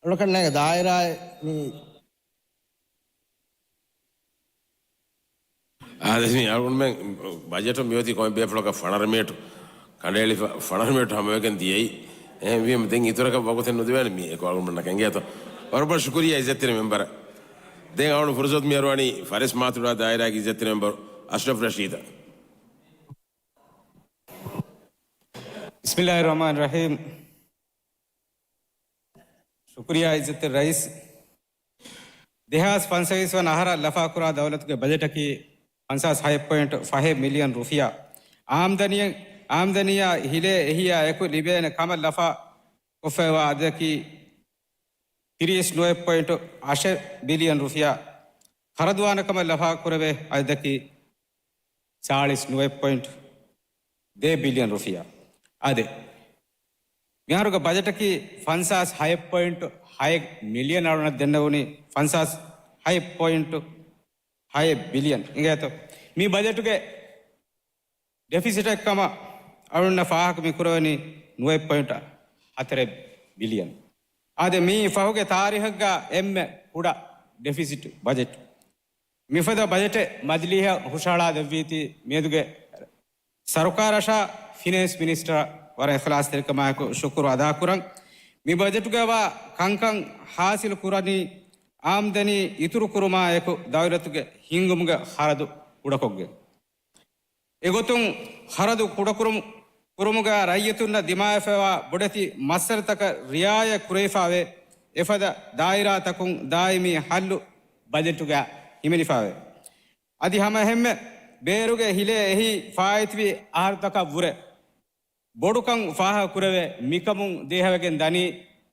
އަޅުގަނޑަކަށް ނޭނގެ ދާއިރާއެއް މި އާދެ، މި އަޅުގަނޑުމެން ބަޖެޓު މިއޮތީ ކޮންމެ ބޭފުޅަކަށް ފަނަރަ މިނެޓު ކަނޑައެޅިފަ، ފަނަރަ މިނެޓު ހަމަވެގެން ދިޔައީ. އެހެންވީމަ ދެން އިތުރަކަށް ވަގުތެއް ނުދެވޭނެ މީ އެކު އަޅުގަނޑަކަށް އެނގޭތޯ. ވަރަށް ބޮޑަށް ޝުކުރިއްޔާ އިއްޒަތްތެރި މެމްބަރަށް. ދެން އަޅުގަނޑު ފުރުސަތު މި އަރުވާނީ ފަރެސް މާތުރާ ދާއިރާގެ އިއްޒަތްތެރި މެމްބަރު އަޝްރަފް ރަޝީދަށް. ބިސްމިއްލާހި ރަޙްމާނި ރަޙީމް. ޝުކުރިއްޔާ އިއްޒަތްތެރި ރައީސް. ދެހާސް ފަންސަވީސް ވަނަ އަހަރަށް ލަފާކުރާ ދައުލަތުގެ ބަޖެޓަކީ ފަންސާސް ހަތް ޕޮއިންޓު ފަހެއް މިލިއަން ރުފިޔާ. އާމްދަނީ، އާމްދަނީއާ ހިލޭ އެހީއާ އެކު ލިބޭނެ ކަމަށް ލަފާ ކޮށްފައިވާ އަދަދަކީ ތިރީސް ނުވައެއް ޕޮއިންޓު އަށެއް ބިލިއަން ރުފިޔާ. ޚަރަދުވާނެ ކަމަށް ލަފާ ކުރެވޭ އަދަދަކީ ސާޅީސް ނުވައެއް ޕޮއިންޓު ދެ ބިލިއަން ރުފިޔާ. އާދެ، މިހާރުގެ ބަޖެޓަކީ ފަންސާސް ހަތް ޕޮއިންޓު ހަތް މިލިއަން އަޅުނަށް ދެންނެވުނީ ފަންސާސް ހަތް ޕޮއިންޓު ހަތް ބިލިއަން އިނގޭތޯ. މި ބަޖެޓުގެ ޑެފިސިޓެއް ކަމަށް އަޅުންނަށް ފާހަގަ މި ކުރެވެނީ ނުވައެއް ޕޮއިންޓު ހަތަރެއް ބިލިއަން. އާދެ، މީ ފަހުގެ ތާރީހަށްގަ އެންމެ ކުޑަ ޑެފިސިޓް ބަޖެޓް. މިފަދަ ބަޖެޓެއް މަޖިލީހަށް ހުށަހަޅާ ދެއްވީތީ މިއަދުގެ ސަރުކާރަށާ ފިނޭންސް މިނިސްޓަރަށް ވަރަށް އިޚްލާޞްތެރިކަމާއެކު ޝުކުރު އަދާކުރަން. މި ބަޖެޓުގައިވާ ކަންކަން ހާސިލު ކުރަނީ އާމްދަނީ އިތުރު ކުރުމާއެކު ދައުލަތުގެ ހިންގުމުގެ ޚަރަދު ކުޑަކޮށްގެން. އެގޮތުން ޚަރަދު ކުޑަކުރުމު-، ކުރުމުގަ ރައްޔިތުންނަށް ދިމާވެފައިވާ ބޮޑެތި މައްސަލަތަކަށް ރިއާޔަތް ކުރެވިފައިވޭ. އެފަދަ ދާއިރާތަކުން ދާއިމީ ހައްލު ބަޖެޓުގަ ހިމެނިފައިވޭ. އަދި ހަމައެހެންމެ ބޭރުގެ ހިލޭ އެހީ ފާއިތުވި އަހަރުތަކަށް ވުރެ ބޮޑުކަން ފާހަގަ ކުރެވޭ. މިކަމުން ދޭހަވެގެން ދަނީ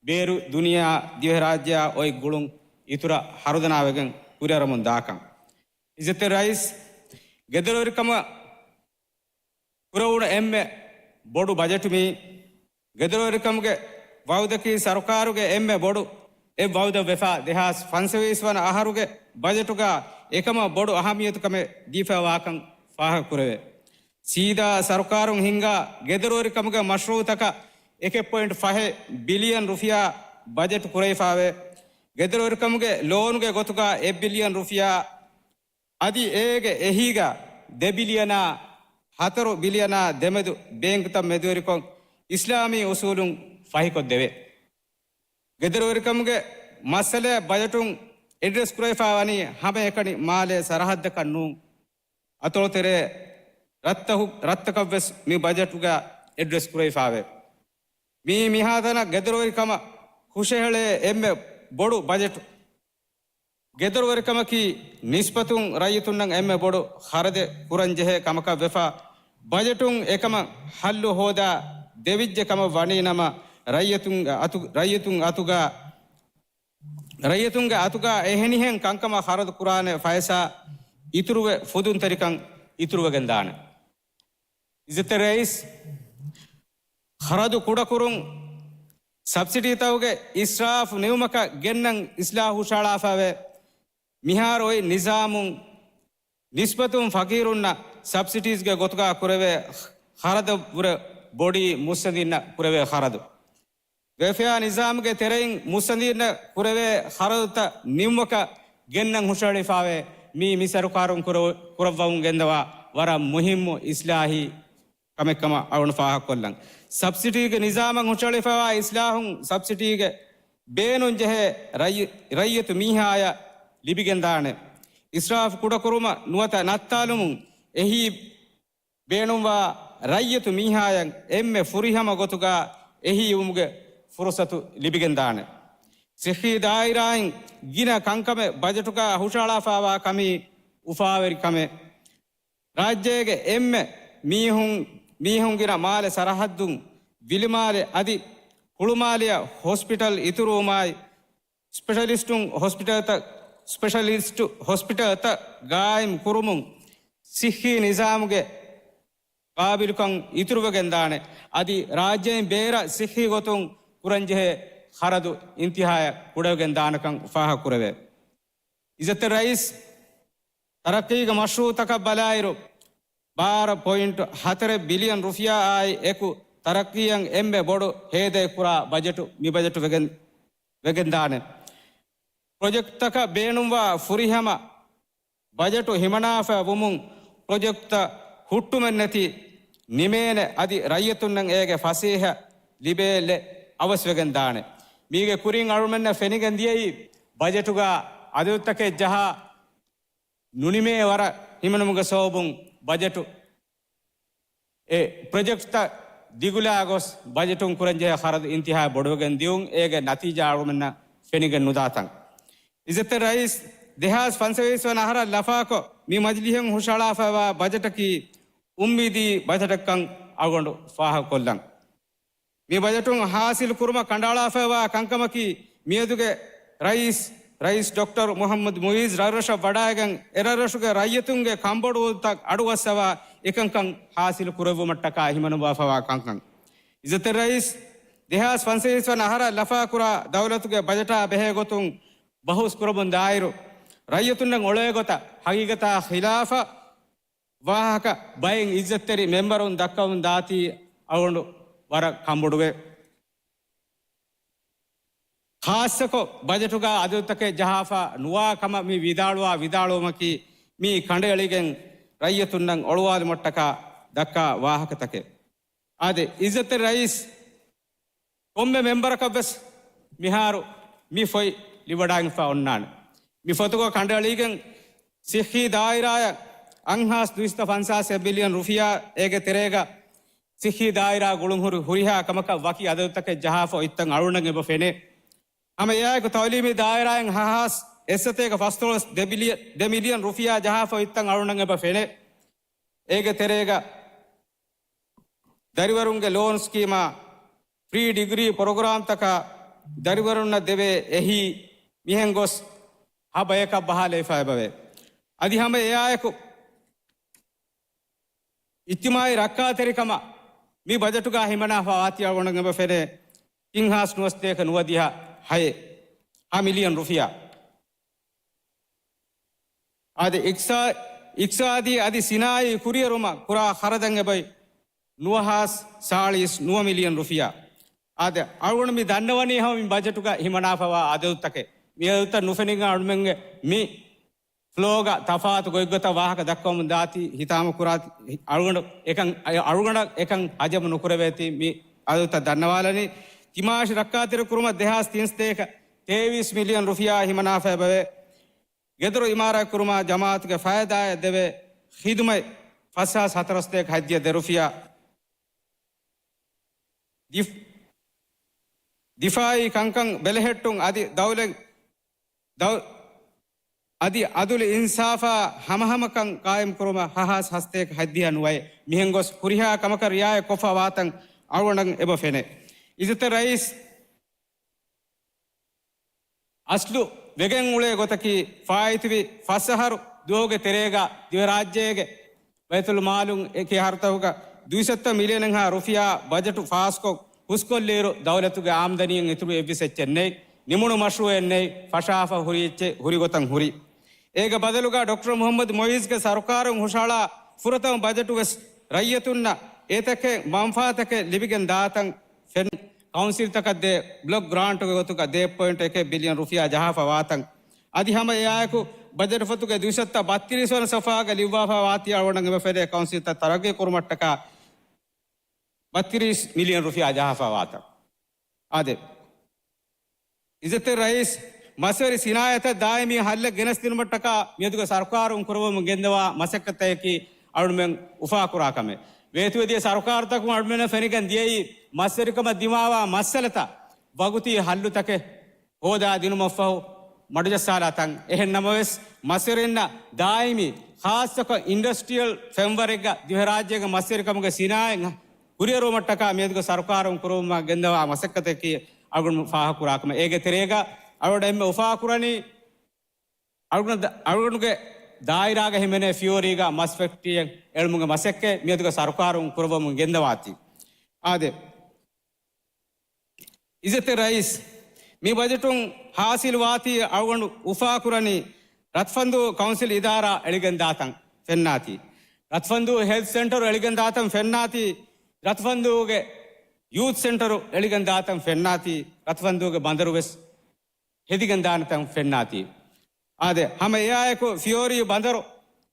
ބޭރު ދުނިޔެއާ ދިވެހިރާއްޖެއާ އޮތް ގުޅުން އިތުރަށް ހަރުދަނާވެގެން ކުރިއަރަމުން ދާކަން. އިއްޒަތްތެރި ރައީސް، ގެދޮރުވެރިކަމަށް ކުރެވުނު އެންމެ ބޮޑު ބަޖެޓު މީ. ގެދޮރުވެރިކަމުގެ ވައުދަކީ ސަރުކާރުގެ އެންމެ ބޮޑު އެއް ވައުދަށް ވެފަ. ދެހާސް ފަންސަވީސް ވަނަ އަހަރުގެ ބަޖެޓުގަ އެކަމަށް ބޮޑު އަހައްމިޔަތުކަމެއް ދީފައިވާކަން ފާހަގަކުރެވޭ. ސީދާ ސަރުކާރުން ހިންގާ ގެދޮރުވެރިކަމުގެ މަޝްރޫއުތަކަށް އެކެއް ޕޮއިންޓު ފަހެއް ބިލިއަން ރުފިޔާ ބަޖެޓު ކުރެވިފައިވޭ. ގެދޮރުވެރިކަމުގެ ލޯނުގެ ގޮތުގަ އެއް ބިލިއަން ރުފިޔާ އަދި އޭގެ އެހީގަ ދެ ބިލިއަނާ ހަތަރު ބިލިއަނާ ދެމެދު ބޭންކުތައް މެދުވެރިކޮށް، އިސްލާމީ އުސޫލުން ފަހިކޮށްދެވޭ. ގެދޮރުވެރިކަމުގެ މައްސަލައަށް ބަޖެޓުން އެޑްރެސް ކުރެވިފައިވަނީ ހަމައެކަނި މާލޭ ސަރަހައްދަކަށް ނޫން، އަތޮޅުތެރޭ ރަށްތަކު-، ރަށްތަކަށްވެސް މި ބަޖެޓުގަ އެޑްރެސް ކުރެވިފައިވޭ. މީ މިހާތަނަށް ގެދޮރުވެރިކަމަށް ހުށަހެޅޭ އެންމެ ބޮޑު ބަޖެޓު. ގެދޮރުވެރިކަމަކީ ނިސްބަތުން ރައްޔިތުންނަށް އެންމެ ބޮޑު ޚަރަދެއް ކުރަންޖެހޭ ކަމަކަށް ވެފަ، ބަޖެޓުން އެކަމަށް ހައްލު ހޯދާ ދެވިއްޖެ ކަމަށް ވަނީ ނަމަ، ރައްޔިތުންގެ އަތު-، ރައްޔިތުން އަތުގަ، ރައްޔިތުންގެ އަތުގަ އެހެނިހެން ކަންކަމަށް ޚަރަދު ކުރާނެ ފައިސާ އިތުރުވެ ފުދުންތެރިކަން އިތުރުވެގެންދާނެ. އިއްޒަތްތެރި ރައީސް، ޚަރަދު ކުޑަކުރުން، ސަބްސިޑީތަކުގެ އިސްރާފު ނިމުމަކަށް ގެންނަން އިސްލާހު ހުށައަޅާފައިވޭ. މިހާރު އޮތް ނިޒާމުން ނިސްބަތުން ފަޤީރުންނަށް ސަބްސިޑީޒްގެ ގޮތުގަ ކުރެވޭ ޚަރަދަށްވުރެ ބޮޑީ މުއްސަނދިންނަށް ކުރެވޭ ޚަރަދު. ވެލްފެއާ ނިޒާމުގެ ތެރެއިން މުއްސަނދިންނަށް ކުރެވޭ ޚަރަދުތައް ނިމުމަކަށް ގެންނަން ހުށައެޅިފައިވޭ. މީ މި ސަރުކާރުން ކުރަ-، ކުރައްވަމުން ގެންދަވާ ވަރަށް މުހިއްމު އިސްލާހީ ކަމެއްކަމަށް އަޅުގަނޑު ފާހަގަކޮށްލަން. ސަބްސިޑީގެ ނިޒާމަށް ހުށައެޅިފައިވާ އިސްލާހުން ސަބްސިޑީގެ ބޭނުން ޖެހޭ ރައްޔި-، ރައްޔިތު މީހާޔަށް ލިބިގެންދާނެ. އިސްރާފު ކުޑަކުރުމަށް ނުވަތަ ނައްތާލުމުން އެހީ ބޭނުންވާ ރައްޔިތު މީހާޔަށް އެންމެ ފުރިހަމަ ގޮތުގަ އެހީވުމުގެ ފުރުސަތު ލިބިގެންދާނެ. ޞިއްޙީ ދާއިރާއިން ގިނަ ކަންކަމެއް ބަޖެޓުގަ ހުށައަޅާފައިވާ ކަމީ އުފާވެރި ކަމެއް. ރާއްޖޭގެ އެންމެ މީހުން، މީހުން ގިނަ މާލެ ސަރަހައްދުން ވިލިމާލެ އަދި ހުޅުމާލެއަށް ހޮސްޕިޓަލް އިތުރުވުމާއި، ސްޕެޝަލިސްޓުން ހޮސްޕިޓަލްތައް، ސްޕެޝަލިސްޓު ހޮސްޕިޓަލްތައް ގާއިމް ކުރުމުން ސިއްހީ ނިޒާމުގެ ގާބިލުކަން އިތުރުވެގެންދާނެ. އަދި ރާއްޖެއިން ބޭރަށް ސިއްހީ ގޮތުން ކުރަންޖެހޭ ޚަރަދު އިންތިހާޔަށް ކުޑަވެގެން ދާނެކަން ފާހަގަކުރެވޭ. އިއްޒަތްތެރި ރައީސް، ތަރައްޤީގެ މަޝްރޫޢުތަކަށް ބަލާއިރު، ބާރަ ޕޮއިންޓު ހަތަރެއް ބިލިއަން ރުފިޔާއާއި އެކު، ތަރައްޤީއަށް އެންމެ ބޮޑު ހޭދައެއް ކުރާ ބަޖެޓު މި ބަޖެޓު ވެގެން، ވެގެންދާނެ. ޕްރޮޖެކްޓްތަކަށް ބޭނުންވާ ފުރިހަމަ ބަޖެޓު ހިމަނާފަ ވުމުން، ޕްރޮޖެކްޓްތައް ހުއްޓުމެއްނެތި ނިމޭނެ އަދި ރައްޔިތުންނަށް އޭގެ ފަސޭހަ ލިބޭލެއް އަވަސްވެގެން ދާނެ. މީގެ ކުރިން އަޅުމެންނަށް ފެނިގެން ދިޔައީ، ބަޖެޓުގަ އަދަދުތަކެއް ޖަހާ ނުނިމޭ ވަރަށް ހިމެނުމުގެ ސަބަބުން ބަޖެޓު އެ ޕްރޮޖެކްޓްތައް ދިގުލާ ގޮސް ބަޖެޓުން ކުރަންޖެހޭ ޚަރަދު އިންތިހާ ބޮޑުވެގެން ދިޔުން އޭގެ ނަތީޖާ އަޅުމެންނަށް ފެނިގެން ނުދާތަން. އިއްޒަތްތެރި ރައީސް، ދެހާސް ފަންސަވީސް ވަނަ އަހަރަށް ލަފާކޮށް، މި މަޖިލީހުން ހުށައަޅާފައިވާ ބަޖެޓަކީ އުއްމީދީ ބަޖެޓެއްކަން އަޅުގަނޑު ފާހަގަކޮށްލަން. މި ބަޖެޓުން ހާސިލު ކުރުމަށް ކަނޑައަޅާފައިވާ ކަންކަމަކީ، މިއަދުގެ ރައީސް، ރައީސް ޑޮކްޓަރު މުޙައްމަދު މުޢިއްޒު ރަށްރަށަށް ވަޑައިގެން، އެރަށްރަށުގެ ރައްޔިތުންގެ ކަންބޮޑުވުންތައް އަޑުއައްސަވާ އެކަންކަން ހާސިލު ކުރެއްވުމަށްޓަކާ ހިމަނުއްވާފައިވާ ކަންކަން. އިއްޒަތްތެރި ރައީސް، ދެހާސް ފަންސަވީސް ވަނަ އަހަރަށް ލަފާކުރާ ދައުލަތުގެ ބަޖެޓާ ބެހޭގޮތުން ބަހުސް ކުރަމުން ދާއިރު، ރައްޔިތުންނަށް އޮޅޭގޮތަށް ހަގީގަތާ ޚިލާފަށް ވާހަކަ ބައެއް އިއްޒަތްތެރި މެމްބަރުން ދައްކަމުން ދާތީ އަޅުގަނޑު ވަރަށް ކަންބޮޑުވޭ. ޚާއްޞަކޮށް ބަޖެޓުގަ އަދަދުތަކެއް ޖަހާފަ ނުވާ ކަމަށް މި ވިދާޅުވާ ވިދާޅުވުމަކީ، މީ ކަނޑައެޅިގެން ރައްޔިތުންނަށް އޮޅުވާލުމަށްޓަކާ ދައްކާ ވާހަކަތަކެއް. އާދެ، އިއްޒަތްތެރި ރައީސް، ކޮންމެ މެމްބަރަކަށްވެސް މިހާރު މި ފޮތް ލިބިވަޑައިގެންފަ އޮންނާނެ. މި ފޮތުގަ ކަނޑައެޅިގެން ސިއްހީ ދާއިރާއަށް އަށްހާސް ދުއިސައްތަ ފަންސާސް މިލިއަން ރުފިޔާ، އޭގެ ތެރޭގަ ސިއްހީ ދާއިރާ ގުޅުންހުރި ހުރިހާ ކަމަކަށް ވަކި އަދަދުތަކެއް ޖަހާފަ އޮތްތަން އަޅުގަނޑަށް އެބަ ފެނޭ. ހަމަ އެއާއެކު ތައުލީމީ ދާއިރާއިން ހަހާސް އެއްސަތޭކަ ފަސްދޮޅަސް ދެ މިލިއަ-، ދެ މިލިއަން ރުފިޔާ ޖަހާފަ އޮތްތަން އަޅުގަނޑަށް އެބަ ފެނޭ. އޭގެ ތެރޭގަ ދަރިވަރުންގެ ލޯން ސްކީމާ، ޕްރީ ޑިގްރީ ޕްރޮގްރާމްތަކާ ދަރިވަރުންނަށް ދެވޭ އެހީ، މިހެން ގޮސް ހަ ބަޔަކަށް ބަހާލައިފަ އެބަވޭ. އަދި ހަމަ އެއާއެކު، އިޖްތިމާޢީ ރައްކާތެރިކަމަށް މި ބަޖެޓުގަ ހިމަނާފަ ވާތީ އަޅުގަނޑަށް އެބަ ފެނޭ، ތިން ހާސް ނުވަސަތޭކަ ނުވަދިހަ ހައެއް، ހަ މިލިއަން ރުފިޔާ. އާދެ، އިޤްސާ-، އިޤްތިޞާދީ އަދި ސިނާއީ ކުރިއެރުމަށް ކުރާ ޚަރަދަށް އެބައޮތް ނުވަ ހާސް ސާޅީސް ނުވަ މިލިއަން ރުފިޔާ. އާދެ، އަޅުގަނޑު މި ދަންނަވަނީ ހަމަ މި ބަޖެޓުގަ ހިމަނާފަވާ އަދަދުތަކެއް. މި އަދަދުތައް ނުފެނިގެން އަޅުމެންގެ މި ފްލޯގަ ތަފާތު ގޮތްގޮތަށް ވާހަކަ ދައްކަވަމުން ދާތީ ހިތާމަ ކުރާތީ، އަޅުގަނޑަށް އެކަން، އަޅުގަނޑަށް އެކަން ހަޖަމު ނުކުރެވޭތީ މި އަދަދުތައް ދަންނަވާލަނީ. ތިމާވެށި ރައްކާތެރިކުރުމަށް ދެހާސް ތިންސަތޭކަ ތޭވީސް މިލިއަން ރުފިޔާ ހިމަނާފައި އެބަވޭ. ގެދޮރު އިމާރާތްކުރުމާ ޖަމާއަތުގެ ފައިދާއަށް ދެވޭ ޚިދުމަތް ފަސްހާސް ހަތަރުސަތޭކަ ހަތްދިހަ ދެ ރުފިޔާ. ދިފް-، ދިފާއީ ކަންކަން ބެލެހެއްޓުން އަދި ދައުލަތް، ދައު-، އަދި އަދުލު އިންސާފާ ހަމަހަމަކަން ޤާއިމްކުރުމަށް ހަހާސް ހަސަތޭކަ ހަތްދިހަ ނުވައެއް. މިހެން ގޮސް ހުރިހާ ކަމަކަށް ރިޢާޔަތް ކޮށްފަ ވާތަން އަޅުގަނޑަށް އެބަ ފެނޭ. އިއްޒަތްތެރި ރައީސް، އަސްލު ވެގެން އުޅޭ ގޮތަކީ، ފާއިތުވި ފަސް އަހަރު ދުވަހުގެ ތެރޭގަ ދިވެހިރާއްޖޭގެ ބައިތުލްމާލުން އެކި އަހަރުތަކުގަ ދުއިސައްތަ މިލިއަނެއްހާ ރުފިޔާ ބަޖެޓު ފާސްކޮށް ހުސްކޮށްލިއިރު، ދައުލަތުގެ އާމްދަނީއަށް އިތުރު އެއްވެސް އެއްޗެއް ނެތް. ނިމުނު މަޝްރޫއެއް ނެތް. ފަށާފަ ހުރި އެއްޗެއް ހުރި ގޮތަށް ހުރި. އޭގެ ބަދަލުގަ ޑޮކްޓަރ މުހައްމަދު މުއިއްޒުގެ ސަރުކާރުން ހުށަހަޅާ ފުރަތަމަ ބަޖެޓު ވެސް ރައްޔިތުންނަށް އެތަކެއް މަންފާތަކެއް ލިބިގެން ދާތަން ފެން، ކައުންސިލްތަކަށް ދޭ ބްލޮކް ގްރާންޓުގެ ގޮތުގަ ދޭއް ޕޮއިންޓު އެކެއް ބިލިއަން ރުފިޔާ ޖަހާފަ ވާތަން. އަދި ހަމަ އެއާއެކު ބަޖެޓު ފޮތުގެ ދުއިސައްތަ ބައްތިރީސް ވަނަ ސަފްހާގަ ލިޔުއްވާފަ ވާތީ އަޅުގަނޑަށް އެބަ ފެނޭ ކައުންސިލްތައް ތަރައްގީ ކުރުމަށްޓަކާ ބައްތިރީސް މިލިއަން ރުފިޔާ ޖަހާފަ ވާތަން. އާދެ، އިއްޒަތްތެރި ރައީސް، މަސްވެރި ސިނާއަތަށް ދާއިމީ ހައްލެއް ގެނެސްދިނުމަށްޓަކާ މިއަދުގެ ސަރުކާރުން ކުރައްވަމުން ގެންދަވާ މަސައްކަތަކީ އަޅުމެން އުފާކުރާ ކަމެއް. ވޭތުވެދިޔަ ސަރުކާރުތަކުން އަޅުމެންނަށް ފެނިގެން ދިޔައީ މަސްވެރިކަމަށް ދިމާވާ މައްސަލަތައް ވަގުތީ ހައްލުތަކެއް ހޯދާ ދިނުމަށްފަހު މަޑުޖައްސާލާ ތަން. އެހެން ނަމަވެސް، މަސްވެރިންނަށް ދާއިމީ، ޚާއްޞަކޮށް އިންޑަސްޓްރިއަލް ފްރޭމްވަރކްގަ ދިވެހިރާއްޖޭގެ މަސްވެރިކަމުގެ ސިނާއަތް ކުރިއެރުވުމަށްޓަކާ މިއަދުގެ ސަރުކާރުން ކުރައްވަމުން ގެންދަވާ މަސައްކަތަކީ އަޅުގަނޑު ފާހަގަކުރާ ކަމެއް. އޭގެ ތެރޭގަ އަޅުގަނޑު އެންމެ އުފާކުރަނީ އަޅުގަނޑު، އަޅުގަނޑުގެ ދާއިރާގަ ހިމެނޭ ފިޔޯރީގަ މަސް ފެކްޓްރީއެއް އެޅުމުގެ މަސައްކަތް މިއަދުގެ ސަރުކާރުން ކުރައްވަމުން ގެންދަވާތީ. އާދެ، އިއްޒަތްތެރި ރައީސް، މި ބަޖެޓުން ހާސިލް ވާތީ އަޅުގަނޑު އުފާކުރަނީ ރަތްފަންދޫ ކައުންސިލް އިދާރާ އެޅިގެން ދާތަން ފެންނާތީ. ރަތްފަންދޫ ހެލްތް ސެންޓަރު އެޅިގެން ދާތަން ފެންނާތީ. ރަތްފަންދޫގެ ޔޫތް ސެންޓަރު އެޅިގެން ދާތަން ފެންނާތީ. ރަތްފަންދޫގެ ބަނދަރު ވެސް ހެދިގެން ދާނެތަން ފެންނާތީ. އާދެ، ހަމަ އެއާއެކު ފިޔޯރީ ބަނދަރު،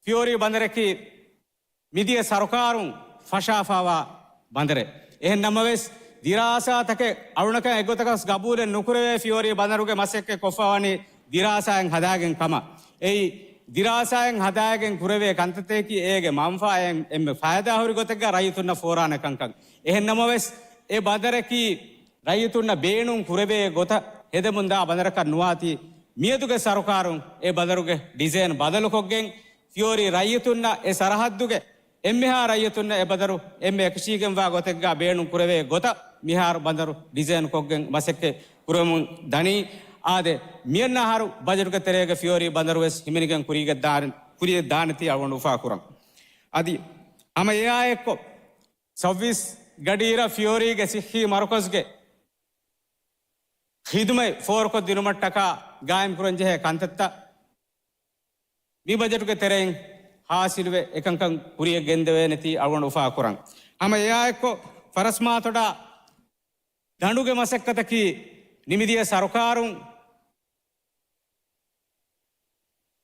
ފިޔޯރީ ބަނދަރަކީ މިދިޔަ ސަރުކާރުން ފަށާފާވާ ބަނދަރެއް. އެހެން ނަމަވެސް، ދިރާސާތަކެއް އަޅުނަކަށް އެއްގޮތަކަސް ގަބޫލެއް ނުކުރެވޭ ފިޔޯރީ ބަނދަރުގެ މަސައްކަތް ކޮށްފަވަނީ ދިރާސާއެއް ހަދާގެން ކަމަށް. އެއީ، ދިރާސާއެއް ހަދާގެން ކުރެވޭ ކަންތައްތަކަކީ އޭގެ މަންފާއެއް އެންމެ ފައިދާހުރި ގޮތެއްގަ ރައްޔިތުންނަށް ފޯރާނެ ކަންކަން. އެހެން ނަމަވެސް، އެ ބަނދަރަކީ ރައްޔިތުންނަށް ބޭނުން ކުރެވޭ ގޮތަށް ހެދެމުންދާ ބަނދަރަކަށް ނުވާތީ، މިއަދުގެ ސަރުކާރުން އެ ބަނދަރުގެ ޑިޒައިން ބަދަލުކޮށްގެން، ފިޔޯރީ ރައްޔިތުންނަށް އެ ސަރަހައްދުގެ އެންމެހާ ރައްޔިތުންނަށް އެ ބަނދަރު އެންމެ އެކަށީގެންވާ ގޮތެއްގަ ބޭނުން ކުރެވޭ ގޮތަށް މިހާރު ބަނދަރު ޑިޒައިން ކޮށްގެން މަސައްކަތް ކުރަމުން ދަނީ. އާދެ، މިއަންނަ އަހަރު ބަޖެޓުގެ ތެރޭގަ ފިޔޯރީ ބަނދަރު ވެސް ހިމެނިގެން ކުރީގަ ދާން، ކުރިއަށް ދާނެތީ އަޅުގަނޑު އުފާކުރަން. އަދި ހަމަ އެއާއެއްކޮށް، ސައުވީސް ގަޑިއިރަށް ފިޔޯރީގެ ސިއްހީ މަރުކަޒުގެ ޚިދުމަތް ފޯރުކޮށްދިނުމަށްޓަކާ ގާއިމްކުރަންޖެހޭ ކަންތައްތައް މި ބަޖެޓުގެ ތެރެއިން ހާސިލުވެ، އެކަންކަން ކުރިއަށް ގެންދެވޭނެތީ އަޅުގަނޑު އުފާކުރަން. ހަމަ އެއާއެއްކޮށް، ފަރަސްމާތޮޑާ ދަނޑުގެ މަސައްކަތަކީ ނިމިދިޔަ ސަރުކާރުން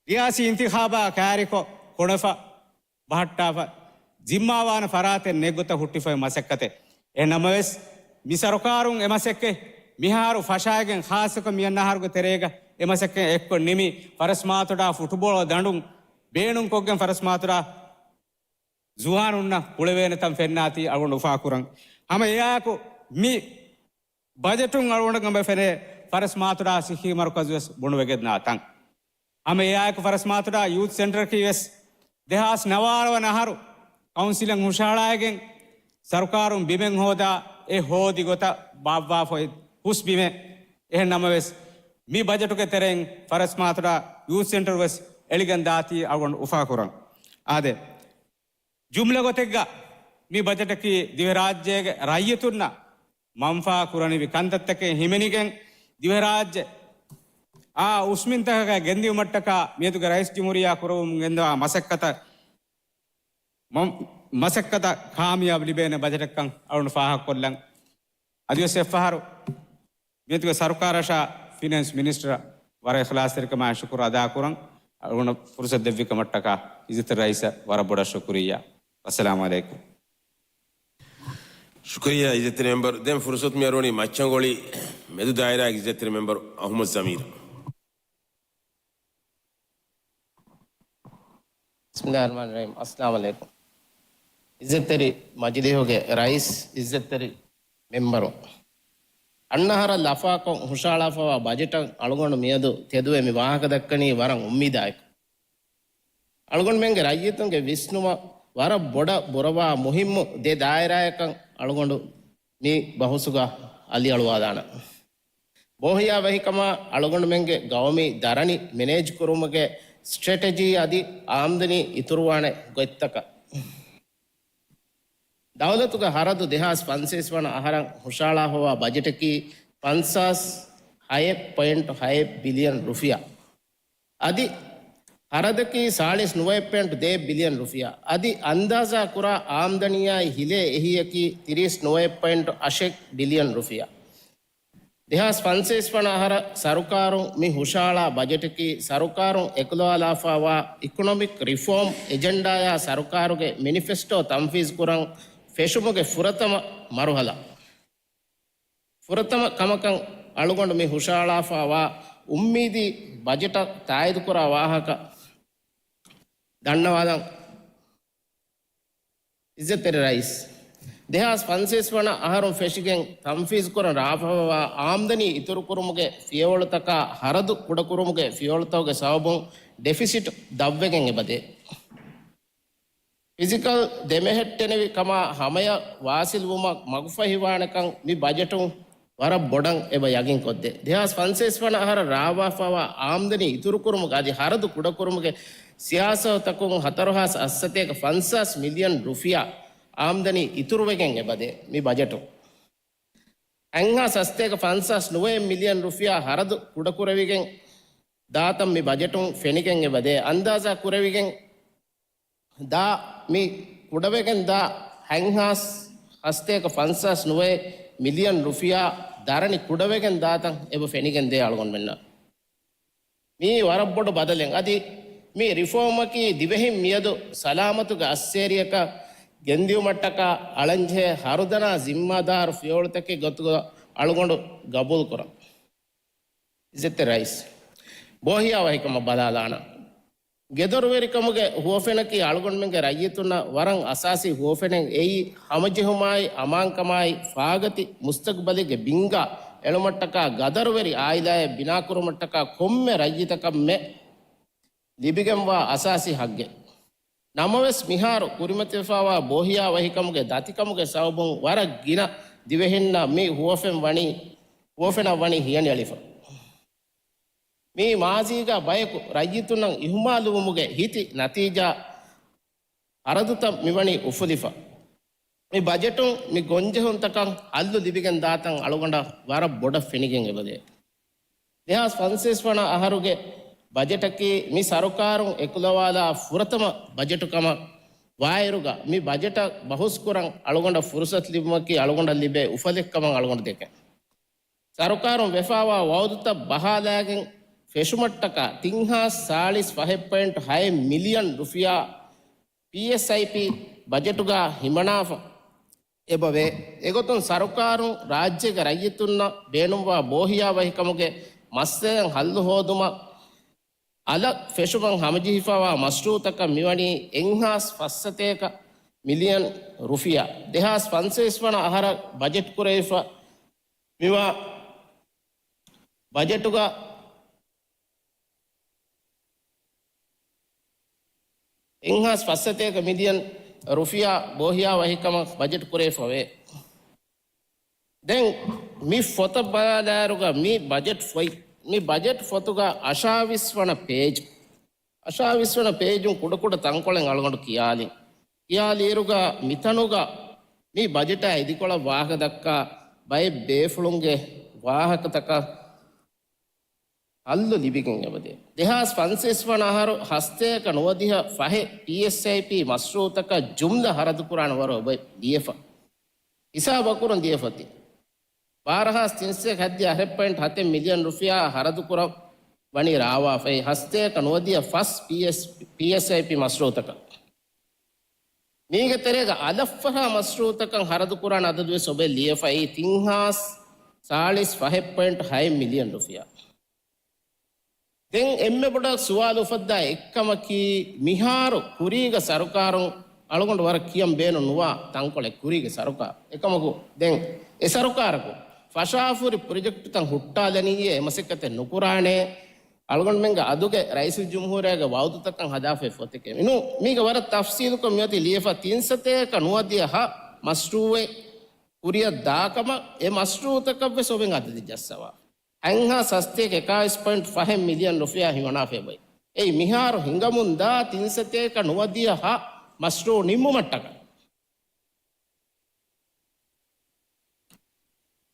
ރިޔާސީ އިންތިޚާބާ ކާރިކޮށް، ކޮނެފަ، ބަހައްޓާފަ، ޒިންމާވާނެ ފަރާތެއް ނެތްގޮތަށް ހުއްޓިފައި މަސައްކަތެއް. އެހެން ނަމަވެސް، މި ސަރުކާރުން އެ މަސައްކަތް މިހާރު ފަށާގެން، ޚާއްޞަކޮށް މިއަންނަ އަހަރުގެ ތެރޭގަ އެ މަސައްކަތް އެއްކޮށް ނިމި، ފަރަސްމާތޮޑާ ފުޓުބޯޅަ ދަނޑުން ބޭނުންކޮށްގެން ފަރަސްމާތޮޑާ ޒުވާނުންނަށް ކުޅެވޭނެތަން ފެންނާތީ އަޅުގަނޑު އުފާކުރަން. ހަމަ އެއާއެކު މި ބަޖެޓުން އަޅުގަނޑަށް އެބަ ފެނޭ ފަރަސްމާތޮޑާ ސިއްހީ މަރުކަޒު ވެސް ބުނުވެގެންދާ ތަން. ހަމަ އެއާއެކު ފަރަސްމާތޮޑާ ޔޫތް ސެންޓަރަކީ ވެސް ދެހާސް ނަވާރަ ވަނަ އަހަރު ކައުންސިލަށް ހުށަހަޅާގެން ސަރުކާރުން ބިމެއް ހޯދާ، އެ ހޯދި ގޮތަށް ބާއްވާފައި ހުސް ބިމެއް. އެހެން ނަމަވެސް، މި ބަޖެޓުގެ ތެރެއިން ފަރަސްމާތޮޑާ ޔޫތް ސެންޓަރު ވެސް އެޅިގެން ދާތީ އަޅުގަނޑު އުފާކުރަން. އާދެ، ޖުމްލަ ގޮތެއްގަ މި ބަޖެޓަކީ ދިވެހިރާއްޖޭގެ ރައްޔިތުންނަށް މަންފާ ކުރަނިވި ކަންތައްތަކެއް ހިމެނިގެން، ދިވެހިރާއްޖެ އާ އުސްމިންތަކަކަށް ގެންދިއުމަށްޓަކާ މިއަދުގެ ރައީސް ޖުމްހޫރިއްޔާ ކުރައްވަމުން ގެންދަވާ މަސައްކަތަށް، މަ-، މަސައްކަތަށް ކާމިޔާބު ލިބޭނެ ބަޖެޓެއްކަން އަޅުގަނޑު ފާހަގަކޮށްލަން. އަދިވެސް އެއްފަހަރު މިއަދުގެ ސަރުކާރަށާ ފިނޭންސް މިނިސްޓަރ ވަރަށް އިޚްލާޞްތެރިކަމާ ޝުކުރު އަދާކުރަން. އަޅުގަނޑަށް ފުރުސަތު ދެއްވިކަމަށްޓަކާ އިއްޒަތްތެރި ރައީސަށް ވަރަށް ބޮޑަށް ޝުކުރިއްޔާ. އައްސަލާމު ޢަލައިކުމް. ޝުކުރިއްޔާ އިއްޒަތްތެރި މެމްބަރު. ދެން ފުރުސަތު މިއަރުވަނީ މައްޗަންގޮޅި މެދު ދާއިރާގެ އިއްޒަތްތެރި މެމްބަރު އަޙްމަދު ޒަމީރަށް. ބިސްމިއްލާހިއްރަޙްމާނިއްރަޙީމް. އައްސަލާމު ޢަލައިކުމް. އިއްޒަތްތެރި މަޖިލީހުގެ ރައީސް، އިއްޒަތްތެރި މެމްބަރު، އަންނަ އަހަރަށް ލަފާކޮށް ހުށަހަޅާފައިވާ ބަޖެޓަށް އަޅުގަނޑު މިއަދު ތެދުވެ މި ވާހަކަ ދައްކަނީ ވަރަށް އުއްމީދާއެކު. އަޅުގަނޑުމެންގެ ރައްޔިތުންގެ ވިސްނުމަށް ވަރަށް ބޮޑަށް ބުރަވާ މުހިއްމު ދެ ދާއިރާއަކަށް އަޅުގަނޑު މި ބަހުސުގަ އަލިއަޅުވާލާނަން. ބޯހިޔާވަހިކަމާ އަޅުގަނޑުމެންގެ ގައުމީ ދަރަނި މެނޭޖްކުރުމުގެ ސްޓްރެޓެޖީ އަދި އާމްދަނީ އިތުރުވާނެ ގޮތްތަކަށް ދައުލަތުގެ ހަރަދު ދެހާސް ފަންސަވީސް ވަނަ އަހަރަށް ހުށަހަޅާފައިވާ ބަޖެޓަކީ ފަންސާސް ހަތް ޕޮއިންޓު ހަތް ބިލިއަން ރުފިޔާ. އަދި ހަރަދަކީ ސާޅީސް ނުވައެއް ޕޮއިންޓު ދޭއް ބިލިއަން ރުފިޔާ. އަދި އަންދާޒާ ކުރާ އާމްދަނީއާއި ހިލޭ އެހީއަކީ ތިރީސް ނުވައެއް ޕޮއިންޓު އަށެއް ބިލިއަން ރުފިޔާ. ދެހާސް ފަންސަވީސް ވަނަ އަހަރަށް ސަރުކާރުން މި ހުށަހަޅާ ބަޖެޓަކީ ސަރުކާރުން އެކުލަވާލާފައިވާ އިކޮނޮމިކް ރިފޯމް އެޖެންޑާއާ ސަރުކާރުގެ މެނިފެސްޓޯ ތަންފީޒުކުރަން ފެށުމުގެ ފުރަތަމަ މަރުހަލާ. ފުރަތަމަ ކަމަކަށް އަޅުގަނޑު މި ހުށަހަޅާފައިވާ އުއްމީދީ ބަޖެޓަށް ތާއީދުކުރާ ވާހަކަ ދަންނަވާލަން. އިއްޒަތްތެރި ރައީސް، ދެހާސް ފަންސަވީސް ވަނަ އަހަރުން ފެށިގެން ތަންފީޒުކުރަން ރާވާފައިވާ އާމްދަނީ އިތުރުކުރުމުގެ ފިޔަވަޅުތަކާ ހަރަދު ކުޑަކުރުމުގެ ފިޔަވަޅުތަކުގެ ސަބަބުން ޑެފިސިޓް ދަށްވެގެން އެބަދޭ. ފިޒިކަލް ދެމެހެއްޓެނިވި ކަމާ ހަމަޔަށް ވާސިލްވުމަށް މަގުފަހިވާނެކަން މި ބަޖެޓުން ވަރަށް ބޮޑަށް އެބަ ޔަގީންކޮށްދޭ. ދެހާސް ފަންސަވީސް ވަނަ އަހަރަށް ރާވާފައިވާ އާމްދަނީ އިތުރުކުރުމުގެ އަދި ހަރަދު ކުޑަކުރުމުގެ ސިޔާސަތުތަކުން ހަތަރު ހާސް އަށްސަތޭކަ ފަންސާސް މިލިއަން ރުފިޔާ އާމްދަނީ އިތުރުވެގެން އެބަދޭ މި ބަޖެޓުން. އަށްހާސް އަށްސަތޭކަ ފަންސާސް ނުވައެއް މިލިއަން ރުފިޔާ ހަރަދު ކުޑަކުރެވިގެން ދާތަން މި ބަޖެޓުން ފެނިގެން އެބަދޭ. އަންދާޒާ ކުރެވިގެން ދާ މި ކުޑަވެގެން ދާ ހަތްހާސް ހަސަތޭކަ ފަންސާސް ނުވައެއް މިލިއަން ރުފިޔާ ދަރަނި ކުޑަވެގެން ދާތަން އެބަ ފެނިގެން ދޭ އަޅުގަނޑުމެންނަށް. މީ ވަރަށް ބޮޑު ބަދަލެއް. އަދި މި ރިފޯމަކީ ދިވެހިން މިއަދު ސަލާމަތުގެ އައްސޭރިއަކަށް ގެންދިއުމަށްޓަކާ އަޅަންޖެހޭ ހަރުދަނާ ޒިންމާދާރު ފިޔަވަޅުތަކެއް ގޮތުގަ އަޅުގަނޑު ގަބޫލުކުރަން. އިއްޒަތްތެރި ރައީސް، ބޯހިޔާވަހިކަމަށް ބަލާލާނަން. ގެދޮރުވެރިކަމުގެ ހުވަފެނަކީ އަޅުގަނޑުމެންގެ ރައްޔިތުންނަށް ވަރަށް އަސާސީ ހުވަފެނެއް. އެއީ ހަމަޖެހުމާއި، އަމާންކަމާއި، ފާގަތި މުސްތަގުބަލެއްގެ ބިންގާ އެޅުމަށްޓަކާ ގަދަރުވެރި އާއިލާއެއް ބިނާކުރުމަށްޓަކާ ކޮންމެ ރައްޔިތަކަށްމެ ލިބިގެންވާ އަސާސީ ހައްގެއް. ނަމަވެސް، މިހާރު ކުރިމަތިވެފައިވާ ބޯހިޔާވަހިކަމުގެ ދަތިކަމުގެ ސަބަބުން ވަރަށް ގިނަ ދިވެހިންނަށް މި ހުވަފެން ވަނީ، ހުވަފެނަށް ވަނީ ހިޔަނިއެޅިފަ. މީ މާޒީގަ ބަޔަކު ރައްޔިތުންނަށް އިހުމާލުވުމުގެ ހިތި ނަތީޖާ ހަރަދުތައް މިވަނީ އުފުލިފަ. މި ބަޖެޓުން މި ގޮންޖެހުންތަކަށް ހައްލު ލިބިގެން ދާތަން އަޅުގަނޑަށް ވަރަށް ބޮޑަށް ފެނިގެން އެބަދޭ. ދެހާސް ފަންސަވީސް ވަނަ އަހަރުގެ ބަޖެޓަކީ މި ސަރުކާރުން އެކުލަވާލާ ފުރަތަމަ ބަޖެޓު ކަމަށް ވާއިރުގަ، މި ބަޖެޓަށް ބަހުސްކުރަން އަޅުގަނޑަށް ފުރުސަތު ލިބުމަކީ އަޅުގަނޑަށް ލިބޭ އުފަލެއް ކަމަށް އަޅުގަނޑު ދެކެން. ސަރުކާރުން ވެފައިވާ ވައުދުތައް ބަހާލާގެން ފެށުމަށްޓަކާ ތިން ހާސް ސާޅީސް ފަހެއް ޕޮއިންޓު ހައެއް މިލިއަން ރުފިޔާ ޕީއެސްއައިޕީ ބަޖެޓުގަ ހިމަނާފަ އެބަވޭ. އެގޮތުން ސަރުކާރުން ރާއްޖޭގެ ރައްޔިތުންނަށް ބޭނުންވާ ބޯހިޔާވަހިކަމުގެ މައްސަލައަށް ހައްލު ހޯދުމަށް އަލަށް ފެށުމަށް ހަމަޖެހިފައިވާ މަޝްރޫއުތަކަށް މިވަނީ އެއްހާސް ފަސްސަތޭކަ މިލިއަން ރުފިޔާ. ދެހާސް ފަންސަވީސް ވަނަ އަހަރަށް ބަޖެޓް ކުރެވިފަ މިވާ ބަޖެޓުގަ އެއްހާސް ފަސްސަތޭކަ މިލިއަން ރުފިޔާ ބޯހިޔާ ވަހިކަމަށް ބަޖެޓް ކުރެވިފަވޭ. ދެން މި ފޮތަށް ބަލާލާއިރުގަ މި ބަޖެޓް ފޮތް، މި ބަޖެޓް ފޮތުގަ އަށާވީސް ވަނަ ޕޭޖް، އަށާވީސް ވަނަ ޕޭޖުން ކުޑަކުޑަ ތަންކޮޅެއް އަޅުގަނޑު ކިޔާލިން. ކިޔާލިއިރުގަ މިތަނުގަ މި ބަޖެޓާ އިދިކޮޅަށް ވާހަކަ ދައްކާ ބައެއް ބޭފުޅުންގެ ވާހަކަތަކަށް ހައްލު ލިބިގެން އެބަދޭ. ދެހާސް ފަންސަވީސް ވަނަ އަހަރު ހަސަތޭކަ ނުވަދިހަ ފަހެއް ޕީއެސްއައިޕީ މަޝްރޫއުތަކަށް ޖުމްލަ ހަރަދުކުރާނެ ވަރު އެބަ ލިޔެފަ. ހިސާބު އަކުރުން ދިޔަފަތި. ބާރަ ހާސް ތިންސަތޭކަ ހަތްދިހަ އަށެއް ޕޮއިންޓް ހަތެއް މިލިއަން ރުފިޔާ ހަރަދުކުރަން ވަނީ ރާވާފައި ހަސަތޭކަ ނުވަދިހަ ފަސް ޕީއެސް، ޕީއެސްއައިޕީ މަޝްރޫއުތަކަށް. މީގެ ތެރޭގަ އަލަށްފަހާ މަޝްރޫއުތަކަށް ހަރަދުކުރާނެ އަދަދުވެސް އޮބެ ލިޔެފައި ތިން ހާސް ސާޅީސް ފަހެއް ޕޮއިންޓް ހައެއް މިލިއަން ރުފިޔާ. ދެން އެންމެ ބޮޑަށް ސުވާލު އުފައްދާ އެއްކަމަކީ، މިހާރު ކުރީގަ ސަރުކާރުން އަޅުގަނޑު ވަރަށް ކިޔަން ބޭނުން ނުވާ ތަންކޮޅެއް ކުރީގެ ސަރުކާރު. އެކަމަކު، ދެން އެ ސަރުކާރަކު ފަށާފުރި ޕްރޮޖެކްޓުތައް ހުއްޓާލަނީއޭ އެ މަސައްކަތެއް ނުކުރާނޭ. އަޅުގަނޑުމެންގެ އަދުގެ ރައީސުލްޖުމްހޫރިއްޔާގެ ވައުދުތަކަށް ހަދާފައި ފޮތެކޭ. މިނޫ، މީގަ ވަރަށް ތަފްސީލުކޮށް މިއޮތީ ލިޔެފަ ތިން ސަތޭކަ ނުވަދިހަ މަޝްރޫއެއް ކުރިއަށް ދާކަމަށް އެ މަޝްރޫއުތަކަށްވެސް އޮވެން އަދަދެއް ޖައްސަވާ. އައިންހާ ސަސްތޭކަ އެކާވީސް ޕޮއިންޓް ފަހެއް މިލިއަން ރުފިޔާ ހިމަނާފައި އޮތް. އެއީ މިހާރު ހިނގަމުންދާ ތިން ސަތޭކަ ނުވަދިހަ މަޝްރޫއު ނިންމުމަށްޓަކައި.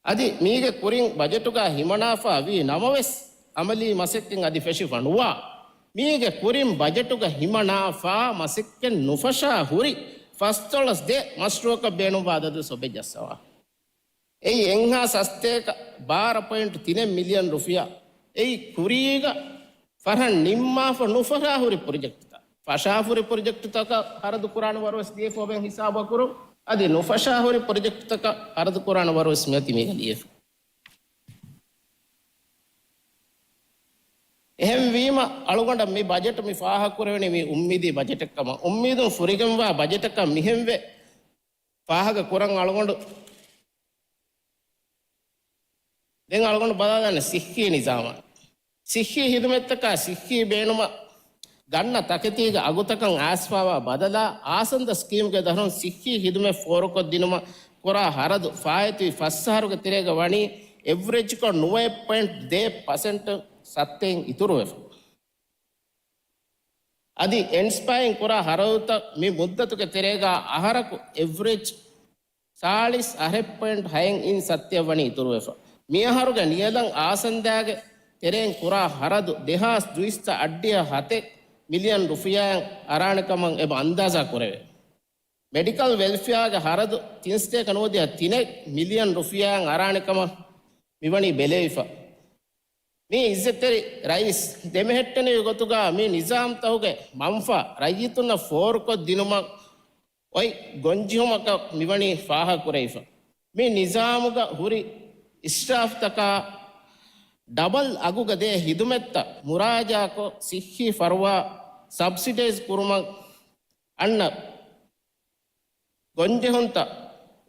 އަދި މީގެ ކުރިން ބަޖެޓުގަ ހިމަނާފަ ވީ ނަމަވެސް، އަމަލީ މަސައްކަތް އަދި ފެށިފަ ނުވާ. މީގެ ކުރިން ބަޖެޓުގަ ހިމަނާފަ މަސައްކަތް ނުފަށާ ހުރި ފަސްދޮޅަސް ދޭއް މަޝްރޫއަކަށް ބޭނުންވާ އަދަދު ސޮބެ ޖައްސަވާ. އެއީ އެއްހާސް އަސްތޭކަ ބާރަ ޕޮއިންޓް ތިނެއް މިލިއަން ރުފިޔާ. އެއީ ކުރީގަ ފަށަން ނިންމާފަ ނުފަށާ ހުރި ޕްރޮޖެކްޓްތައް. ފަށާފަ ހުރި ޕްރޮޖެކްޓްތަކަށް ހަރަދު ކުރާނެ ވަރުވެސް ލިޔެފަ އޮވެން ހިސާބަކުރުން. އަދި ނުފަށާ ހުރި ޕްރޮޖެކްޓްތަކަށް ހަރަދު ކުރާނެ ވަރުވެސް މިއޮތީ މީގަ ލިޔެފަ. އެހެންވީމަ، އަޅުގަނޑަށް މި ބަޖެޓް މި ފާހަގަކުރެވެނީ މި އުއްމީދީ ބަޖެޓެއްކަމަށް. އުއްމީދުން ފުރިގެންވާ ބަޖެޓަކަށް މިހެންވެ ފާހަގަ ކުރަން އަޅުގަނޑު ދެން އަޅުގަނޑު ބަލާލާނެ ސިއްހީ ނިޒާމާ. ސިއްހީ ހިދުމަތްތަކާ ސިއްހީ ބޭނުމަށް ގަންނަ ތަކެތީގެ އަގުތަކަށް އައިސްފާވާ ބަދަލާ، އާސަންދަ ސްކީމްގެ ދަށުން ސިއްހީ ހިދުމަތް ފޯރުކޮށްދިނުމަށް ކުރާ ހަރަދު ފާއިތުވި ފަސް އަހަރުގެ ތެރޭގަ ވަނީ އެވްރެޖްކޮށް ނުވައެއް ޕޮއިންޓް ދޭއް ޕަސެންޓް ސައްތައިން އިތުރުވެފަ. އަދި އެންސްޕާއިން ކުރާ ހަރަދުތައް މި މުއްދަތުގެ ތެރޭގަ އަހަރަކު އެވްރެޖް ސާޅީސް އަހަރެއް ޕޮއިންޓް ހައެއް އިން ސައްތައަށް ވަނީ އިތުރުވެފަ. މިއަހަރުގެ ނިޔަލަން އާސަންދާގެ ތެރެއިން ކުރާ ހަރަދު ދެހާސް ދުއިސައްތަ އަށްޑިހަ ހަތެއް މިލިއަން ރުފިޔާއަށް އަރާނެ ކަމަށް އެބަ އަންދާޒާ ކުރެވޭ. މެޑިކަލް ވެލްފެއާގެ ހަރަދު ތިންސަތޭކަ ނުވަދިހަ ތިނެއް މިލިއަން ރުފިޔާއަށް އަރާނެ ކަމަށް މިވަނީ ބެލެވިފަ. މި އިއްޒަތްތެރި ރައީސް ދެމެހެއްޓެނިވި ގޮތުގަ މި ނިޒާމްތަހުގެ މަންފާ ރައްޔިތުންނަށް ފޯރުކޮށްދިނުމަށް އޮތް ގޮންޖެހުމަކަށް މިވަނީ ފާހަގަކުރެވިފަ. މި ނިޒާމުގަ ހުރި އިސްރާފްތަކާ ޑަބަލް އަގުގަ ދޭ ހިދުމަތްތައް މުރާޖާކޮށް، ސިއްހީ ފަރުވާ ސަބްސިޑައިޒް ކުރުމަށް އަންނަ ގޮންޖެހުންތައް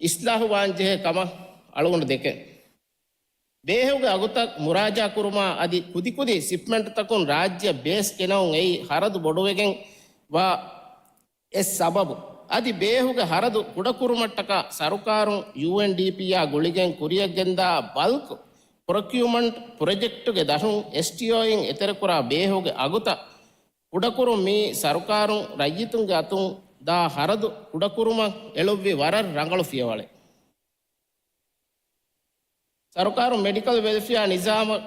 އިސްލާހުވާންޖެހޭ ކަމަށް އަޅުގަނޑު ދެކެން. ބޭހުގެ އަގުތައް މުރާޖާކުރުމާ އަދި ކުދިކުދި ސިޕްމެންޓްތަކުން ރާއްޖެއަށް ބޭސް ގެނައުން އެއީ ހަރަދު ބޮޑުވެގެން ވާ އެއް ސަބަބު. އަދި ބޭހުގެ ހަރަދު ކުޑަކުރުމަށްޓަކާ ސަރުކާރުން ޔޫއެންޑީޕީއާ ގުޅިގެން ކުރިއަށްގެންދާ ބަލްކް ޕްރޮކިއުމަންޓް ޕްރޮޖެކްޓުގެ ދަށުން އެސްޓީއޯއިން އެތެރެކުރާ ބޭހުގެ އަގުތައް ކުޑަކުރުން މީ ސަރުކާރުން ރައްޔިތުންގެ އަތުން ދާ ހަރަދު ކުޑަކުރުމަށް އެޅުއްވި ވަރަށް ރަނގަޅު ފިޔަވަޅެއް. ސަރުކާރުން މެޑިކަލް ވެލްފެއާ ނިޒާމަށް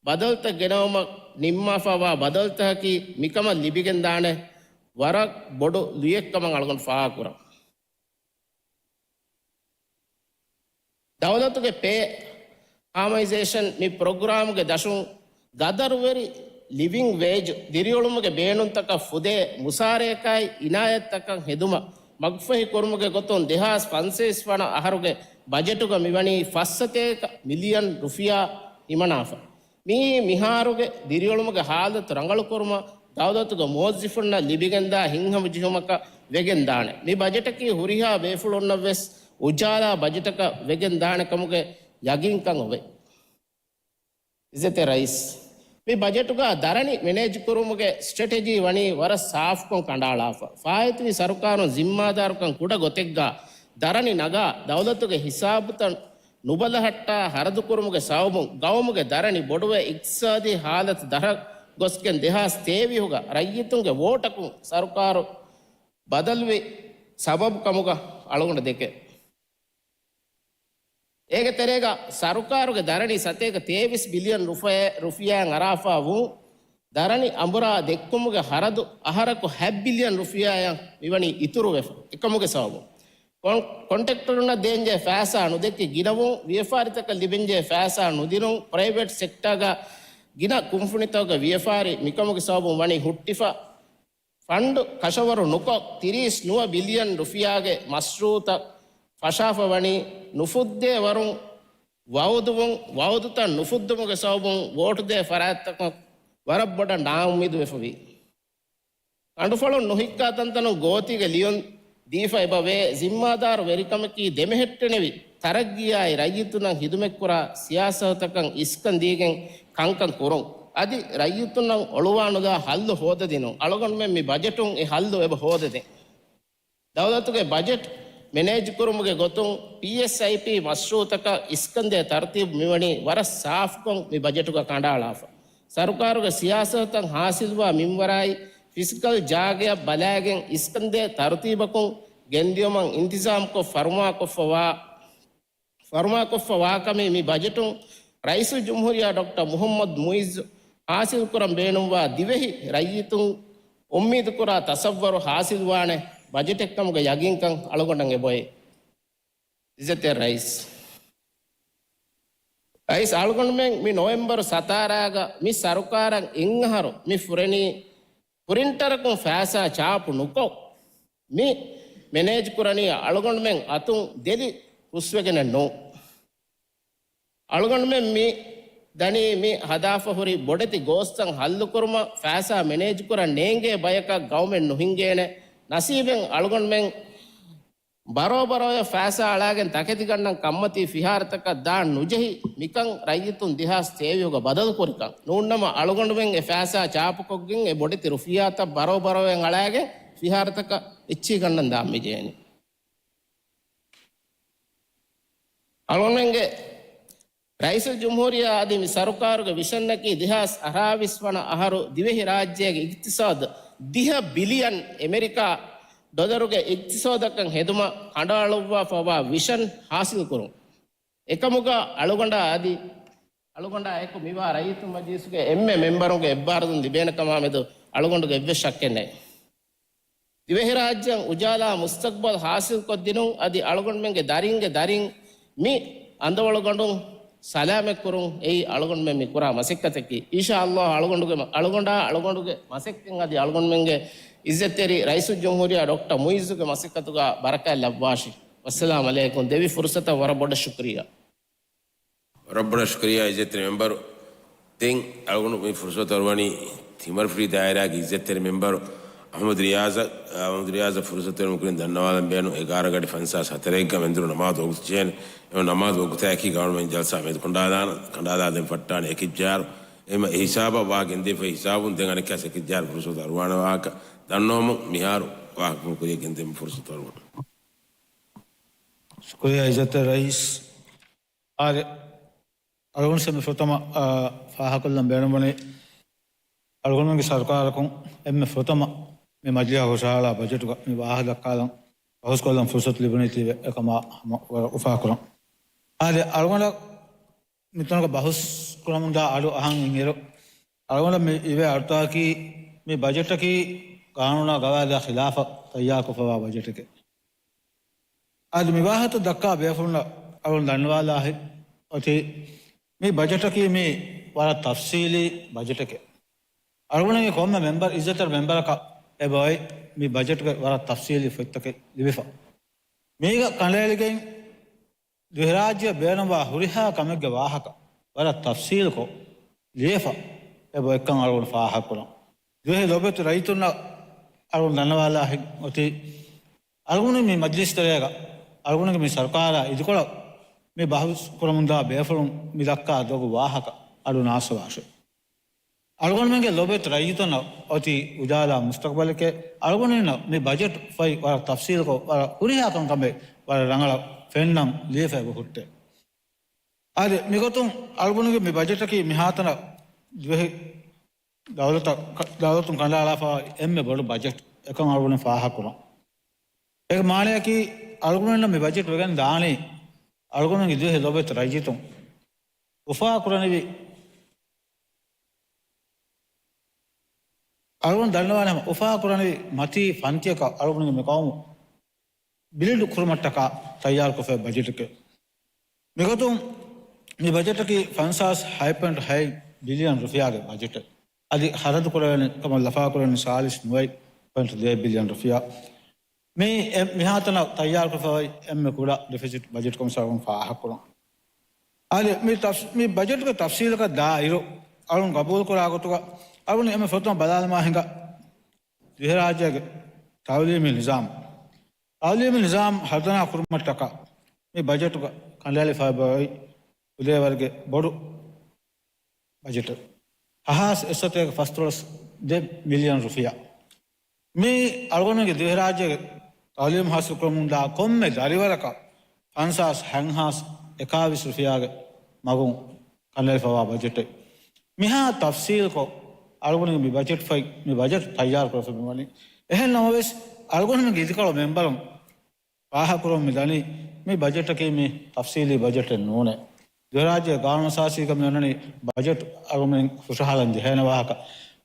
ބަދަލުތައް ގެނައުމަށް ނިންމާފައިވާ ބަދަލުތަކަކީ މިކަމަށް ލިބިގެންދާނެ ވަރަށް ބޮޑު ލުޔެއްކަމަށް އަޅުގަނޑު ފާހަގަކުރަން. ދައުލަތުގެ ޕޭ ހާމަނައިޒޭޝަން މި ޕްރޮގްރާމުގެ ދަށުން ގަދަރުވެރި ލިވިން ވޭޖް ދިރިއުޅުމުގެ ބޭނުންތަކަށް ފުދޭ މުސާރަޔަކާއި އިނާޔަތްތަކަށް ހެދުމަށް މަގުފަހި ކުރުމުގެ ގޮތުން ދެހާސް ފަންސަވީސް ވަނަ އަހަރުގެ ބަޖެޓުގަ މިވަނީ ފަސް ސަތޭކަ މިލިއަން ރުފިޔާ ހިމަނާފަ. މިއީ މިހާރުގެ ދިރިއުޅުމުގެ ހާލަތު ރަނގަޅުކުރުމަށް ދައުލަތުގެ މުވައްޒިފުންނަށް ލިބިގެންދާ ހިތްހަމަޖެހުމަކަށް ވެގެންދާނެ. މި ބަޖެޓަކީ ހުރިހާ ބޭފުޅުންނަށްވެސް އުޖާލާ ބަޖެޓަކަށް ވެގެންދާނެ ކަމުގެ ޔަގީންކަން އޮވޭ. އިއްޒަތްތެރި ރައީސް، މި ބަޖެޓުގަ ދަރަނި މެނޭޖްކުރުމުގެ ސްޓްރެޓެޖީ ވަނީ ވަރަށް ސާފުކޮށް ކަނޑައަޅާފަ. ފާއިތުވި ސަރުކާރުން ޒިންމާދާރުކަން ކުޑަ ގޮތެއްގަ ދަރަނި ނަގާ ދައުލަތުގެ ހިސާބުތައް ނުބަލަހައްޓާ ހަރަދުކުރުމުގެ ސަބަބުން ގައުމުގެ ދަރަނި ބޮޑުވެ އިގްތިސާދީ ހާލަތު ދަށަށް ގޮސްގެން ދެހާސް ތޭވީހުގަ ރައްޔިތުންގެ ވޯޓަކުން ސަރުކާރު ބަދަލުވި ސަބަބު ކަމުގަ އަޅުގަނޑު ދެކެ. އޭގެ ތެރޭގަ ސަރުކާރުގެ ދަރަނި ސަތޭކަ ތޭވީސް ބިލިއަން ރުފަޔެ-، ރުފިޔާއަށް އަރާފާ ވުން ދަރަނި އަނބުރާ ދެއްކުމުގެ ހަރަދު އަހަރަކު ހަތް ބިލިއަން ރުފިޔާއަށް މިވަނީ އިތުރުވެފަ. އެކަމުގެ ސަބަބުން ކޮން-، ކޮންޓްރެކްޓަރުންނަށް ދޭންޖެހޭ ފައިސާ ނުދެއްކި ގިނަވުން، ވިޔަފާރިތަކަށް ލިބެންޖެހޭ ފައިސާ ނުދިނުން، ޕްރައިވެޓް ސެކްޓާގަ ގިނަ ކުންފުނިތަކުގެ ވިޔަފާރި މިކަމުގެ ސަބަބުން ވަނީ ހުއްޓިފަ. ފަންޑު ކަށަވަރު ނުކޮށް، ތިރީސް ނުވަ ބިލިއަން ރުފިޔާގެ މަޝްރޫއުތައް ފަށާފަ ވަނީ ނުފުއްދޭ ވަރުން ވައުދުވުން، ވައުދުތައް ނުފުއްދުމުގެ ސަބަބުން ވޯޓުދޭ ފަރާތްތަކަށް ވަރަށް ބޮޑަށް ނާއުއްމީދުވެފަވީ. ކަނޑުފަޅުން ނުހިއްކާ ތަންތަނުން ގޯތީގެ ލިޔުން ދީފަ އެބަވޭ. ޒިންމާދާރު ވެރިކަމަކީ ދެމެހެއްޓެނެވި ތަރައްގީއާއި ރައްޔިތުންނަށް ހިދުމަތްކުރާ ސިޔާސަތުތަކަށް އިސްކަން ދީގެން ކަންކަން ކުރުން. އަދި ރައްޔިތުންނަށް އޮޅުވާނުލާ ހައްލު ހޯދަދިނުން. އަޅުގަނޑުމެން މި ބަޖެޓުން އެ ހައްލު އެބަ ހޯދަދޭން. ދައުލަތުގެ ބަޖެޓް މެނޭޖްކުރުމުގެ ގޮތުން ޕީއެސްއައިޕީ މަޝްރޫއުތަކަށް އިސްކަންދޭ ތަރުތީބު މިވަނީ ވަރަށް ސާފުކޮށް މި ބަޖެޓުގަ ކަނޑައަޅާފަ. ސަރުކާރުގެ ސިޔާސަތުތައް ހާސިލްވާ މިންވަރާއި ފިސްކަލް ޖާގައަށް ބަލާގެން އިސްކަންދޭ ތަރުތީބަކުން ގެންދިޔުމަށް އިންތިޒާމްކޮށް ފަރުމާކޮށްފަވާ، ފަރުމާކޮށްފަ ވާކަމީ މި ބަޖެޓުން ރައީސުލްޖުމްހޫރިއްޔާ ޑޮކްޓަރ މުޙައްމަދު މުޢިއްޒު ޙާޞިލްކުރަން ބޭނުންވާ ދިވެހި ރައްޔިތުން އުއްމީދުކުރާ ތަޞައްވަރު ޙާޞިލްވާނެ ބަޖެޓެއްކަމުގެ ޔަގީންކަން އަޅުގަނޑަށް އެބައޮތް. އިއްޒަތްތެރި ރައީސް. ރައީސް އަޅުގަނޑުމެން މި ނޮވެމްބަރު ސަތާރާގަ މި ސަރުކާރަށް އެއްއަހަރު މި ފުރެނީ ޕްރިންޓަރަކުން ފައިސާ ޗާޕު ނުކޮށް، މި މެނޭޖްކުރަނީ އަޅުގަނޑުމެން އަތުން ދެލި ހުސްވެގެނެއް ނޫން. އަޅުގަނޑުމެން މި ދަނީ މި ހަދާފަ ހުރި ބޮޑެތި ގޯސްތައް ހައްލުކުރުމަށް ފައިސާ މެނޭޖްކުރަން ނޭނގޭ ބަޔަކަށް ގައުމެއް ނުހިނގޭނެ. ނަސީބެއް އަޅުގަނޑުމެން ބަރޯބަރޯ ފައިސާ އަޅާގެން ތަކެތިގަންނަން ކަންމަތީ ފިހާރަތަކަށް ދާން ނުޖެހި މިކަން ރައްޔިތުން ދެހާސް ތޭވީހުގަ ބަދަލުކުރިކަން. ނޫންނަމަ އަޅުގަނޑުމެން އެ ފައިސާ ޗާޕުކޮށްގެން އެ ބޮޑެތި ރުފިޔާތައް ބަރޯބަރޯއެއް އަޅާގެން ފިހާރަތަކަށް އެއްޗިހި ގަންނަން ދާން މިޖެހެނީ. އަޅުގަނޑުމެންގެ ރައީސުލްޖުމްހޫރިއްޔާ އަދި މި ސަރުކާރުގެ ވިޝަންއަކީ ދެހާސް އަށާވީސް ވަނަ އަހަރު ދިވެހި ރާއްޖޭގެ އިގްތިސާދު ދިހަ ބިލިއަން އެމެރިކާ ޑޮލަރުގެ އިގްތިސޯދަކަށް ހެދުމަށް ކަނޑައަޅުއްވާފަވާ ވިޝަން ހާސިލްކުރުން. އެކަމުގަ އަޅުގަނޑާ އަދި އަޅުގަނޑާ އެކު މިވާ ރައްޔިތުން މަޖިލީސުގެ އެންމެ މެމްބަރުންގެ އެއްބާރުލުން ލިބޭނެ ކަމާމެދު އަޅުގަނޑުގެ އެއްވެސް ޝައްކެއް ނެތް. ދިވެހިރާއްޖެއަށް އުޖާލާ މުސްތަޤްބަލް ހާސިލްކޮށްދިނުން އަދި އަޅުގަނޑުމެންގެ ދަރިންގެ ދަރިން މި އަނދަވަޅުގަނޑުން ސަލާމަތްކުރުން އެއީ އަޅުގަނޑުމެން މި ކުރާ މަސައްކަތަކީ. އިންޝާﷲ އަޅުގަނޑުގެ، އަޅުގަނޑާ އަޅުގަނޑުގެ މަސައްކަތް އަދި އަޅުގަނޑުމެންގެ އިއްޒަތްތެރި ރައީސުލްޖުމްހޫރިއްޔާ ޑޮކްޓަރ މުޢިއްޒުގެ މަސައްކަތުގަ ބަރަކާތް ލައްވާށި. ވައްސަލާމް ޢަލައިކުމް. ދެވި ފުރުޞަތަށް ވަރަށް ބޮޑަށް ޝުކުރިއްޔާ. ވަރަށް ބޮޑަށް ޝުކުރިއްޔާ އިއްޒަތްތެރި މެމްބަރު. ދެން އަޅުގަނޑު މި ފުރުޞަތު އަރުވަނީ ތިމަރުފިލި ދާއިރާގެ އިއްޒަތްތެރި މެމްބަރު އަޙްމަދު ރިޔާޒަށް، އަޙްމަދު ރިޔާޒަށް ފުރުޞަތު ދެން ކުރިން ދަންނަވާލަން ބޭނުން. އެގާރަ ގަޑި ފަންސާސް ހަތަރެއްގަ މެންދުރު ނަމާދު ވަގުތު ޖެހޭނެ. އެ ނަމާދު ވަގުތާއެކީ ގައުމު ޖަލްސާ މެދު ކަނޑާލާނަ، ކަނޑާލާ ދެން ފައްޓާނެ އެކިއްޖާރު. އެމަ އެ ހިސާބަށް ވާ ގެންދީފަ ހިސާބުން ދެން އަނެއްކާސް އެކިއްޖާރު ފުރުޞަތު އަރުވާނެ ވާހަކަ ދަންނަވަމުން މިހާރު ވާހަކަ ކުރިއަށް ގެންދެމުން ފުރުޞަތު އަރުވަން. ޝުކުރިއްޔާ އިއްޒަތްތެރި ރައީސް. އާދެ، އަޅުގަނޑު މި ފުރަތަމަ، އާ، ފާހަގަކޮށްލަން ބޭނުންވަނީ، އަޅުގަނޑުމެންގެ ސަރުކާރަކުން އެންމެ ފުރަތަމަ މި މަޖިލީހަށް ހުށަހަޅާ ބަޖެޓުގަ މި ވާހަކަ ދައްކާލަން ބަހުސްކޮށްލަން ފުރުޞަތު ލިބުނީތީވެ އެކަމާ ހަމަ ވަރަށް އުފާކުރަން. އާދެ، އަޅުގަނޑަށް މިތަނުގަ ބަހުސް ކުރަމުންދާ އަޑު އަހަން އިންއިރު، އަޅުގަނޑަށް މި އިވޭ އަޑުތަކަކީ މި ބަޖެޓަކީ ގާނޫނާ ގަވާއިދާ ޚިލާފަށް ތައްޔާރުކޮށްފަވާ ބަޖެޓެކޭ. އަދި މި ވާހަކަ ދައްކާ ބޭފުޅުންނަށް އަޅުން ދަންނަވާލާހި އޮތީ، މި ބަޖެޓަކީ މީ ވަރަށް ތަފްސީލީ ބަޖެޓެކޭ. އަޅުގަނޑުގެ ކޮންމެ މެމްބަރު، އިއްޒަތްތެރި މެމްބަރަކަށް އެބައޮތް މި ބަޖެޓުގެ ވަރަށް ތަފްސީލީ ފޮތްތަކެއް ލިބިފަ. މީގަ ކަނޑައެޅިގެން ދިވެހިރާއްޖެއަށް ބޭނުންވާ ހުރިހާ ކަމެއްގެ ވާހަކަ ވަރަށް ތަފްސީލުކޮށް ލިޔެފަ އެބަ އޮތްކަން އަޅުގަނޑު ފާހަގަކުރަން. ދިވެހި ލޯބިވެތި ރައްޔިތުންނަށް އަޅުގަނޑު ދަންނަވާލާހެން އޮތީ، އަޅުގަނޑު މި މަޖްލިސް ތެރޭގަ އަޅުގަނޑުގެ މި ސަރުކާރާ އިދިކޮޅަށް މި ބަހުސް ކުރަމުންދާ ބޭފުޅުން މި ދައްކާ ދޮގު ވާހަކަ އަޑު ނާސަވާށޭ. އަޅުގަނޑުމެންގެ ލޯބިވެތި ރައްޔިތުންނަށް އޮތީ އުޖާލާ މުސްތަޤްބަލެކޭ. އަޅުގަނޑުމެންނަށް މި ބަޖެޓް ފޮތް ވަރަށް ތަފްސީލުކޮށް، ވަރަށް ހުރިހާ ކަންކަމެއް ވަރަށް ރަނގަޅަށް ފެންނަން ލިޔެފަ އެބަ ހުއްޓޭ. އާދެ، މިގޮތުން އަޅުގަނޑުގެ މި ބަޖެޓަކީ މިހާތަނަށް ދިވެހި ދައުލަތަށް، ދައުލަތުން ކަނޑައަޅާފަ އެންމެ ބޮޑު ބަޖެޓް އެކަން އަޅުގަނޑު ފާހަގަކުރަން. އޭގެ މާނަޔަކީ އަޅުގަނޑުމެންނަށް މި ބަޖެޓް ވެގެން ދާނީ އަޅުގަނޑުގެ ދިވެހި ލޯބިވެތި ރައްޔިތުން އުފާކުރަނިވި، އަޅުގަނޑު ދަންނަވާނެ ހަމަ އުފާކުރަނިވި މަތީ ފަންތިއަކަށް އަޅުގަނޑުގެ މި ޤައުމު ބިލްޑް ކުރުމަށްޓަކާ ތައްޔާރުކޮށްފައި ބަޖެޓެކޭ. މިގޮތުން މި ބަޖެޓަކީ ފަންސާސް ހަތް ޕޮއިންޓް ހަތް ބިލިއަން ރުފިޔާގެ ބަޖެޓެއް. އަދި ޚަރަދު ކުރެވޭނެ ކަމަށް ލަފާކުރެވެނީ ސާޅީސް ނުވައެއް ޕޮއިންޓް ދޭއް ބިލިއަން ރުފިޔާ. މި އެ، މިހާތަނަށް ތައްޔާރުކޮށްފައި އެންމެ ކުޑަ ޑެފިސިޓް ބަޖެޓް ކަމަށް އަޅުގަނޑު ފާހަގަކުރަން. އަދި މި ތަފްސް-، މި ބަޖެޓުގެ ތަފްސީލަކަށް ދާއިރު، އަޅުން ގަބޫލުކުރާ ގޮތުގަ އަޅުން އެންމެ ފުރަތަމަ ބަލާލަމާ ހިނގާ ދިވެހިރާއްޖޭގެ ތައުލީމީ ނިޒާމް. ތައުލީމީ ނިޒާމް ހަރުދަނާ ކުރުމަށްޓަކާ މި ބަޖެޓުގަ ކަނޑައެޅިފައި އޮތް އުދޭވަރުގެ ބޮޑު ބަޖެޓެއް. ހަހާސް އެއްސަތޭކަ ފަސްދޮޅަސް ދެ މިލިއަން ރުފިޔާ. މި އަޅުގަނޑުގެ ދިވެހިރާއްޖޭގެ ތައުލީމް ހާސިލްކުރަމުންދާ ކޮންމެ ދަރިވަރަކަށް ފަންސާސް ހަތްހާސް އެކާވީސް ރުފިޔާގެ މަގުން ކަނޑައެޅިފައިވާ ބަޖެޓެއް. މިހާ ތަފްސީލްކޮށް، އަޅުގަނޑު މި ބަޖެޓް ފައި، މި ބަޖެޓް ތައްޔާރު ކުރެފަ މިވަނީ. އެހެން ނަމަވެސް، އަޅުގަނޑުމެންގެ އިދިކޮޅު މެންބަރުން ފާހަގަކުރަމުން މި ދަނީ، މި ބަޖެޓަކީ މި ތަފްސީލީ ބަޖެޓެއް ނޫނޭ. ދިވެހިރާއްޖޭގެ ގާނޫނުއަސާސީގަ މި އޮންނަނީ ބަޖެޓް އަޅުގަނޑުމެން ހުށަހަޅަން ޖެހޭނެ ވާހަކަ.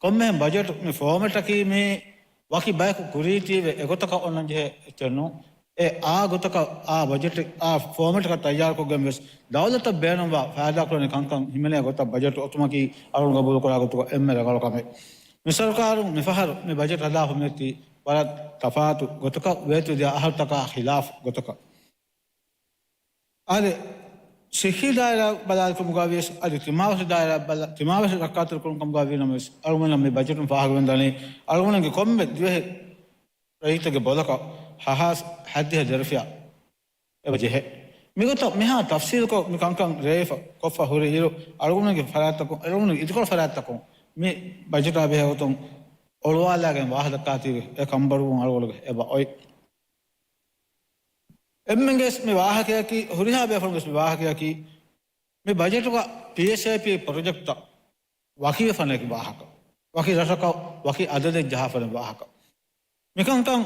ކޮންމެހެން ބަޖެޓް މި ފޯމެޓަކީ މި ވަކި ބަޔަކު ކުރީތީވެ އެގޮތަކަށް އޮންނަން ޖެހޭ އެއްޗެއް ނޫން. އެ އާ ގޮތަކަށް އާ ބަޖެޓެއް އާ ފޯމެޓަކަށް ތައްޔާރުކޮށްގެން ވެސް ދައުލަތަށް ބޭނުންވާ ފައިދާކުރަނި ކަންކަން ހިމެނޭ ގޮތަށް ބަޖެޓް އޮތުމަކީ އަޅުގަނޑު ގަބޫލުކުރާ ގޮތުގަ އެންމެ ރަނގަޅު ކަމެއް. މި ސަރުކާރުން މިފަހަރު މި ބަޖެޓް ހަދާފަ މިއޮތީ ވަރަށް ތަފާތު ގޮތަކަށް، ވޭތުވެދިޔަ އަހަރުތަކާ ޚިލާފު ގޮތަކަށް. އާދެ، ސިއްހީ ދާއިރާ ބަލާލިކަމުގަ ވިޔަސް، އަދި ތިމާވެށި ދާއިރާ ބަލާ، ތިމާވެށި ރައްކާތެރިކުރުން ކަމުގަ ވީނަމަވެސް، އަޅުގަނޑަށް މި ބަޖެޓުން ފާހަގަވެން ދަނީ، އަޅުގަނޑުގެ ކޮންމެ ދިވެހި ރައްޔިތެއްގެ ބޮލަކަށް ހަހާސް ހައްދިހަ ދެރަފިޔާ އެބަ ޖެހޭ. މިގޮތަށް މިހާ ތަފްސީލްކޮށް މި ކަންކަން ރޭވިފަ ކޮށްފަ ހުރި އިރު، އަޅުގަނޑުގެ ފަރާތްތަކުން، އަޅުގަނޑުގެ އިދިކޮޅު ފަރާތްތަކުން މި ބަޖެޓާ ބެހޭ ގޮތުން އޮޅުވާލާގެން ވާހަކަ ދައްކާތީވެ އެ ކަންބޮޑުވުން އަޅުގަނޑުގެ އެބަ އޮތް. އެންމެންގެ ވެސް މި ވާހަކަޔަކީ، ހުރިހާ ބޭފުޅުންގެ ވެސް މި ވާހަކަޔަކީ، މި ބަޖެޓުގަ ޕީއެސްއޭޕީ ޕްރޮޖެކްޓްތައް ވަކިވެފަނެ ވާހަކަ، ވަކި ރަށަކަށް ވަކި އަދަދެއް ޖަހާފަނެ ވާހަކަ. މިކަންކަން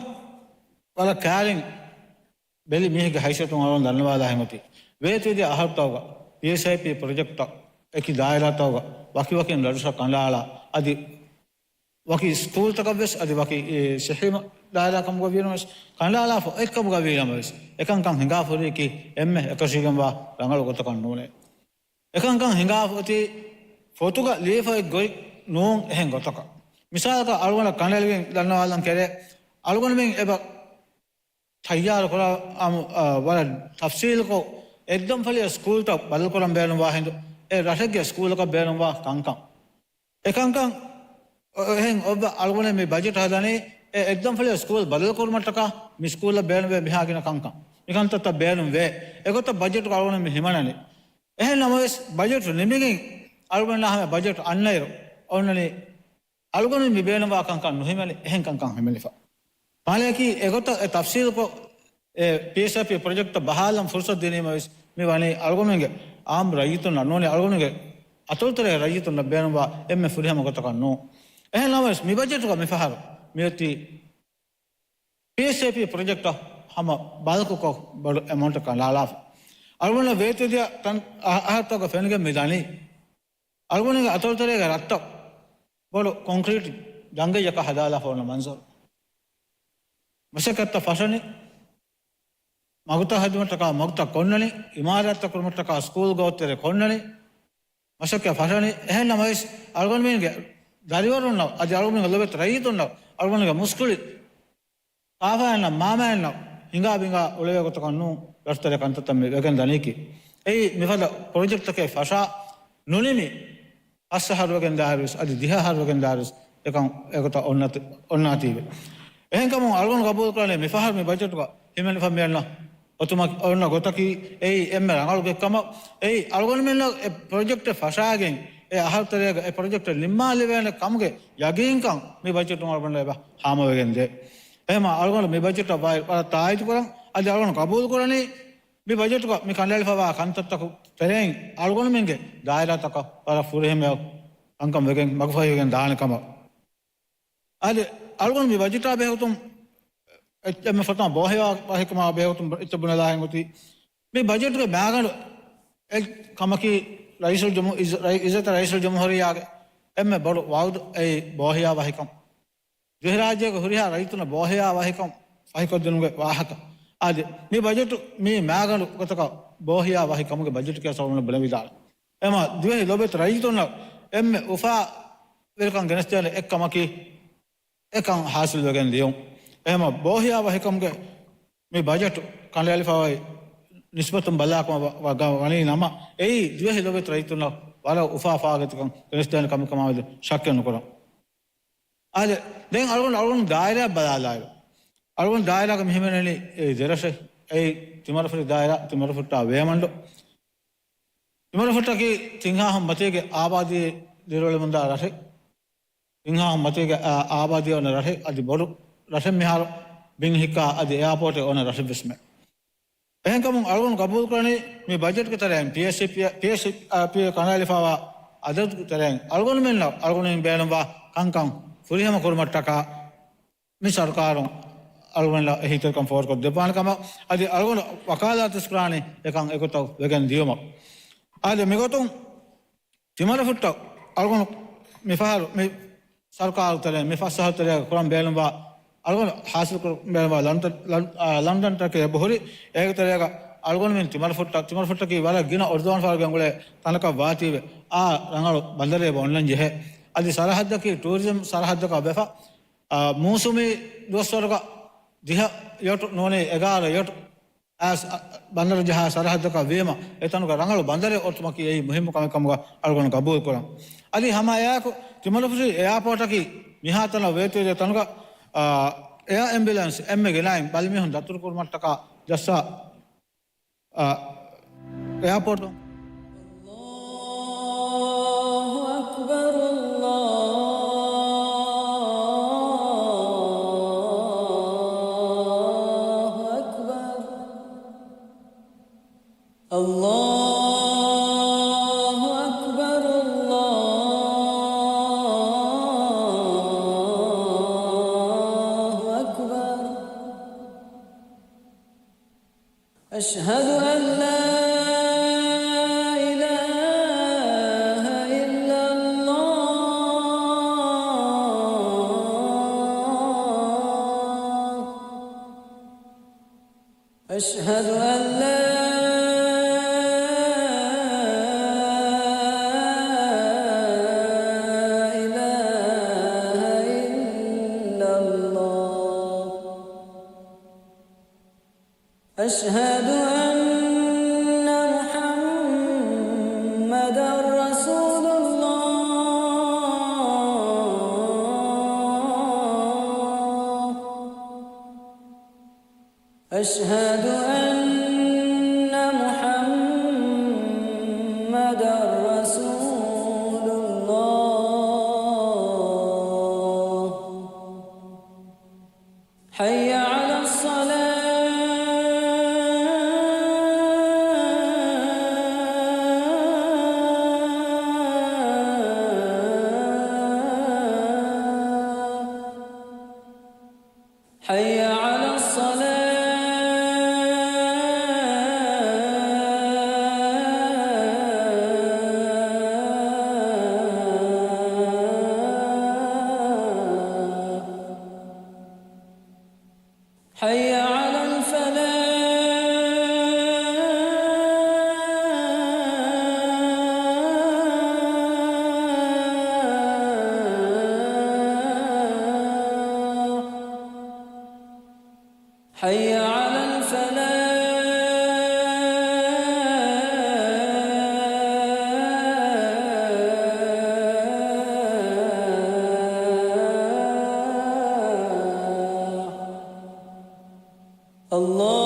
ވަރަށް ކައިރިން ބެލި މީހެއްގެ ހައިސިއްޔަތުން އަޅުގަނޑު ދަންނަވާލާ ހިނގަތީ، ވޭތުވެދިޔަ އަހަރުތަކުގަ ޕީއެސްއޭޕީ ޕްރޮޖެކްޓްތައް އެކި ދާއިރާތަކުގަ ވަކިވަކިން ރަށްރަށަށް ކަނޑައަޅާ، އަދި ވަކި ސްކޫލްތަކަށް ވެސް، އަދި ވަކި، އެ، ސިއްހީ ދާއިރާ ކަމުގަ ވީނަމަވެސް، ކަނޑައަޅާފަ އެއްކަމުގަ ވީނަމަވެސް، އެކަންކަން ހިނގާފަ ހުރީކީ އެންމެ އެކަށީގެންވާ ރަނގަޅު ގޮތަކަށް ނޫނޭ. އެކަންކަން ހިނގާފަ އޮތީ ފޮތުގަ ލިޔެފަ އޮތް ގޮތް ނޫން އެހެން ގޮތަކަށް. މިސާލަކަށް އަޅުގަނޑަށް ކަނޑައެޅިގެން ދަންނަވާލަން ކެރޭ، އަޅުގަނޑުމެން އެބަ ތައްޔާރު ކުރާ، އަމު، އަ، ވަރަށް ތަފްސީލްކޮށް، އެއްދަންފަލިއަށް ސްކޫލްތައް ބަދަލުކުރަން ބޭނުންވާ ހިނދު، އެ ރަށެއްގެ ސްކޫލަކަށް ބޭނުންވާ ކަންކަން. އެކަންކަން އެހެން އޮއްވަ އަޅުގަނޑު މި ބަޖެޓް ހަދަނީ، އެ އެއްދަންފަލިއަށް ސްކޫލް ބަދަލުކުރުމަށްޓަކާ މި ސްކޫލަށް ބޭނުންވޭ މިހާ ގިނަ ކަންކަން. މިކަންތައްތައް ބޭނުންވޭ. އެގޮތަށް ބަޖެޓުގަ އަޅުގަނޑު މި ހިމަނަނީ. އެހެން ނަމަވެސް، ބަޖެޓު ނިމިގެން އަޅުގަނޑާ ހަމަ ބަޖެޓު އަންނައިރު އޮންނަނީ އަޅުގަނޑު މި ބޭނުންވާ ކަންކަން ނުހިމެނި، އެހެން ކަންކަން ހިމެނިފަ. މާނަޔަކީ އެގޮތަށް އެ ތަފްސީލްކޮށް، އެ ޕީއެސްއޭޕީ ޕްރޮޖެކްޓްތައް ބަހާލަން ފުރުސަތު ދިނީމަވެސް، މި ވަނީ އަޅުގަނޑުގެ އާއްމު ރައްޔިތުންނަށް ނޫނީ، އަޅުގަނޑުގެ އަތޮޅުތެރޭ ރައްޔިތުންނަށް ބޭނުންވާ އެންމެ ފުރިހަމަ ގޮތަކަށް ނޫން. އެހެން ނަމަވެސް، މި ބަޖެޓުގަ މިފަހަރު މިއޮތީ ޕީއެސްއޭޕީ ޕްރޮޖެކްޓަށް ހަމަ ބަލްކުކޮށް ބޮޑު އެމައުންޓެއް ކަނޑައަޅާފަ. އަޅުގަނޑަށް ވޭތުވެދިޔަ ތަން އަ-، އަހަރުތަކުގަ ފެނިގެން މި ދަނީ، އަޅުގަނޑުގެ އަތޮޅުތެރޭގެ ރަށްތައް ބޮޑު ކޮންކްރީޓް ޖަންގައްޔަކަށް ހަދާލާފަ އޮންނަ މަންޒަރު. މަސައްކަތްތައް ފަށަނީ، މަގުތައް ހެދުމަށްޓަކާ މަގުތައް ކޮންނަނީ، އިމާރާތްތައް ކުރުމަށްޓަކާ ސްކޫލް ގޯތިތެރެ ކޮންނަނީ، މަސައްކަތް ފަށަނީ. އެހެން ނަމަވެސް، އަޅުގަނޑުމެންގެ ދަރިވަރުންނަށް، އަދި އަޅުގަނޑުގެ ލޮބުވެތި ރައްޔިތުންނަށް، އަޅުގަނޑުގެ މުސްކުޅި ކާފައިންނަށް، މާމައިންނަށް ހިނގާ ބިނގާ އުޅެވޭ ގޮތަކަށް ނޫން ރަށުތެރޭ ކަންތައްތައް މި ވެގެން ދަނީކީ. އެއީ މިފަދަ ޕްރޮޖެކްޓްތަކެއް ފަށާ ނުނިމި ފަސް އަހަރު ވެގެން ދާއިރުވެސް، އަދި ދިހަ އަހަރު ވެގެން ދާއިރުވެސް އެކަން އެގޮތަށް އޮންނަތި-، އޮންނާތީވެ. އެހެންކަމުން އަޅުގަނޑު ގަބޫލުކުރަނީ މިފަހަރު މި ބަޖެޓުގަ ހިމެނިފަ މިއަންނަ އޮތުމަކި-، އޮންނަ ގޮތަކީ އެއީ އެންމެ ރަނގަޅު ގޮތްކަމަށް. އެއީ އަޅުގަނޑުމެންނަށް އެ ޕްރޮޖެކްޓެއް ފަށާގެން އެ އަހަރުތެރޭގަ އެ ޕްރޮޖެކްޓެއް ނިންމާލެވޭނެ ކަމުގެ ޔަގީންކަން މި ބަޖެޓުން އަޅުގަނޑަށް އެބަ ހާމަވެގެން ދޭ. އެހެންމަ އަޅުގަނޑު މި ބަޖެޓަށް ވަރަށް ތާއީދު ކުރަން. އަދި އަޅުގަނޑު ގަބޫލު ކުރަނީ މި ބަޖެޓުގަ މި ކަނޑައެޅިފަވާ ކަންތައްތަކު ތެރެއިން އަޅުގަނޑުމެންގެ ދާއިރާތަކަށް ވަރަށް ފުރިހަމަޔަށް ކަންކަން ވެގެން މަގުފަހިވެގެން ދާނެ ކަމަށް. އަދި އަޅުގަނޑު މި ބަޖެޓާ ބެހޭގޮތުން އެ-، އެންމެ ފުރަތަމަ ބޯހިޔާ ވަހިކަމާ ބެހޭގޮތުން އެއްޗެއް ބުނެލާހެން އޮތީ، މި ބަޖެޓުގެ މައިގަނޑު އެއް ކަމަކީ ރައީސުލް ޖުމް-، އިއްޒަ-، ރައީ-، އިއްޒަތް ރައީސުލް ޖުމްހޫރިއްޔާގެ އެންމެ ބޮޑު ވައުދު އެއީ ބޯހިޔާ ވަހިކަން. ދިވެހިރާއްޖޭގެ ހުރިހާ ރައްޔިތުންނަށް ބޯހިޔާ ވަހިކަން ފަހިކޮށްދިނުމުގެ ވާހަކަ. އަދި މި ބަޖެޓު މީ މައިގަނޑު ގޮތަކަށް ބޯހިޔާ ވަހިކަމުގެ ބަޖެޓު ކިޔާ ސަވަނަ ބުނެވިދާނެ. އެމަ ދިވެހި ލޮބެތި ރައްޔިތުންނަށް އެންމެ އުފާވެރިކަން ގެނެސްދޭނެ އެއްކަމަކީ، އެކަން ހާސިލްވެގެން ދިޔުން. އެހެމަ ބޯހިޔާ ވަހިކަމުގެ މި ބަޖެޓު ކަނޑައެޅިފައި ނިސްބަތުން ބަލާކަމަށް ވަ-، ވަ-، ވަނީ ނަމަ، އެއީ ދިވެހި ލޮބެތި ރައްޔިތުންނަށް ވަރަށް އުފާ ފާގަތިކަން ގެނެސްދޭނެ ކަމެއް ކަމާމެދު ޝައްކެއް ނުކުރަން. އާދެ، ދެން އަޅުގަނޑު، އަޅުގަނޑު ދާއިރާ ބަލާލާއިރު، އަޅުގަނޑު ދާއިރާގަ މި ހިމެނެނީ އެ ދެރަށެއް. އެއީ ތިމަރަފުށި ދާއިރާ، ތިމަރަފުށި ވޭމަންޑު. ތިމަރަފުށަކީ ތިންހާހުން މަތީގެ އާބާދީ ދިރިއުޅެމުންދާ ރަށެއް. ތިންހާހުން މަތީގެ އާ-، އާބާދީ އޮންނަ ރަށެއް. އަދި ބޮޑު ރަށެއް މިހާރު ބިން ހިއްކާ އަދި އެއާޕޯޓެއް އޮންނަ ރަށެއް ވެސްމެ. އެހެންކަމުން އަޅުގަނޑު ގަބޫލުކުރަނީ މި ބަޖެޓްގެ ތެރެއިން ޕީއެސްޕީ، ޕީއެސްޕީ ކަނޑައެޅިފައިވާ އަދަދު ތެރެއިން އަޅުގަނޑުމެންނަށް އަޅުގަނޑުމެން ބޭނުންވާ ކަންކަން ފުރިހަމަ ކުރުމަށްޓަކާ މި ސަރުކާރުން އަޅުގަނޑުމެންނަށް އެހީތެރިކަން ފޯރުކޮށްދެއްވާނެ ކަމަށް އަދި އަޅުގަނޑު ވަކާލާތުވެސް ކުރާނީ އެކަން އެގޮތަށް ވެގެން ދިޔުމަށް. އާދެ، މިގޮތުން ތިމަރަފުއްޓަށް އަޅުގަނޑު މިފަހަރު މި ސަރުކާރު ތެރޭ މި ފަސް އަހަރު ތެރޭގަ ކުރަން ބޭނުންވާ، އަޅުގަނޑު ހާސިލް ކުރަން ބޭނުންވާ ލަންތަ-، ލަން-، އާ، ލަންތަންތަކެއް އެބަހުރި. އޭގެ ތެރޭގަ އަޅުގަނޑުމެން ތިމަރަފުއްޓަށް، ތިމަރަފުއްޓަކީ ވަރަށް ގިނަ އޮޑުދުވާން ފަހަރުގެން އުޅޭ ތަނަކަށް ވާތީވެ، އާ ރަނގަޅު ބަނދަރެއް އެބަ އޮންނަން ޖެހޭ. އަދި ސަރަހައްދަކީ ޓޫރިޒަމް ސަރަހައްދަކަށް ވެފަ، އާ، މޫސުމީ ދުވަސްވަރުގަ ދިހަ ޔޮޓު ނޫނީ އެގާރަ ޔޮޓު އައިސް ބަނދަރު ޖަހާ ސަރަހައްދަކަށް ވީމަ، އެތަނުގަ ރަނގަޅު ބަނދަރެއް އޮތުމަކީ އެއީ މުހިއްމު ކަމެއް ކަމުގަ އަޅުގަނޑު ގަބޫލު ކުރަން. އަދި ހަމަ އެއާއެކު ތިމަރަފުށި އެއާޕޯޓަކީ މިހާތަނަށް ވޭތުވެދިޔަ ތަނުގަ، އާ، އެއާ އެމްބިއުލެންސް އެންމެ ގިނައިން ބަލިމީހުން ދަތުރުކުރުމަށްޓަކާ ޖައްސާ، އާ، އެއާޕޯޓު. الله أكبر، الله أكبر، الله أكبر، الله أكبر. أشهد أن لا إله إلا الله. أشهد أن لا إله إلا الله. أشهد أن محمدا رسول الله. أشهد أن محمدا رسول الله. حي على الصلاة. حي على الصلاة. حي على الفلاح. حي على الفلاح. الله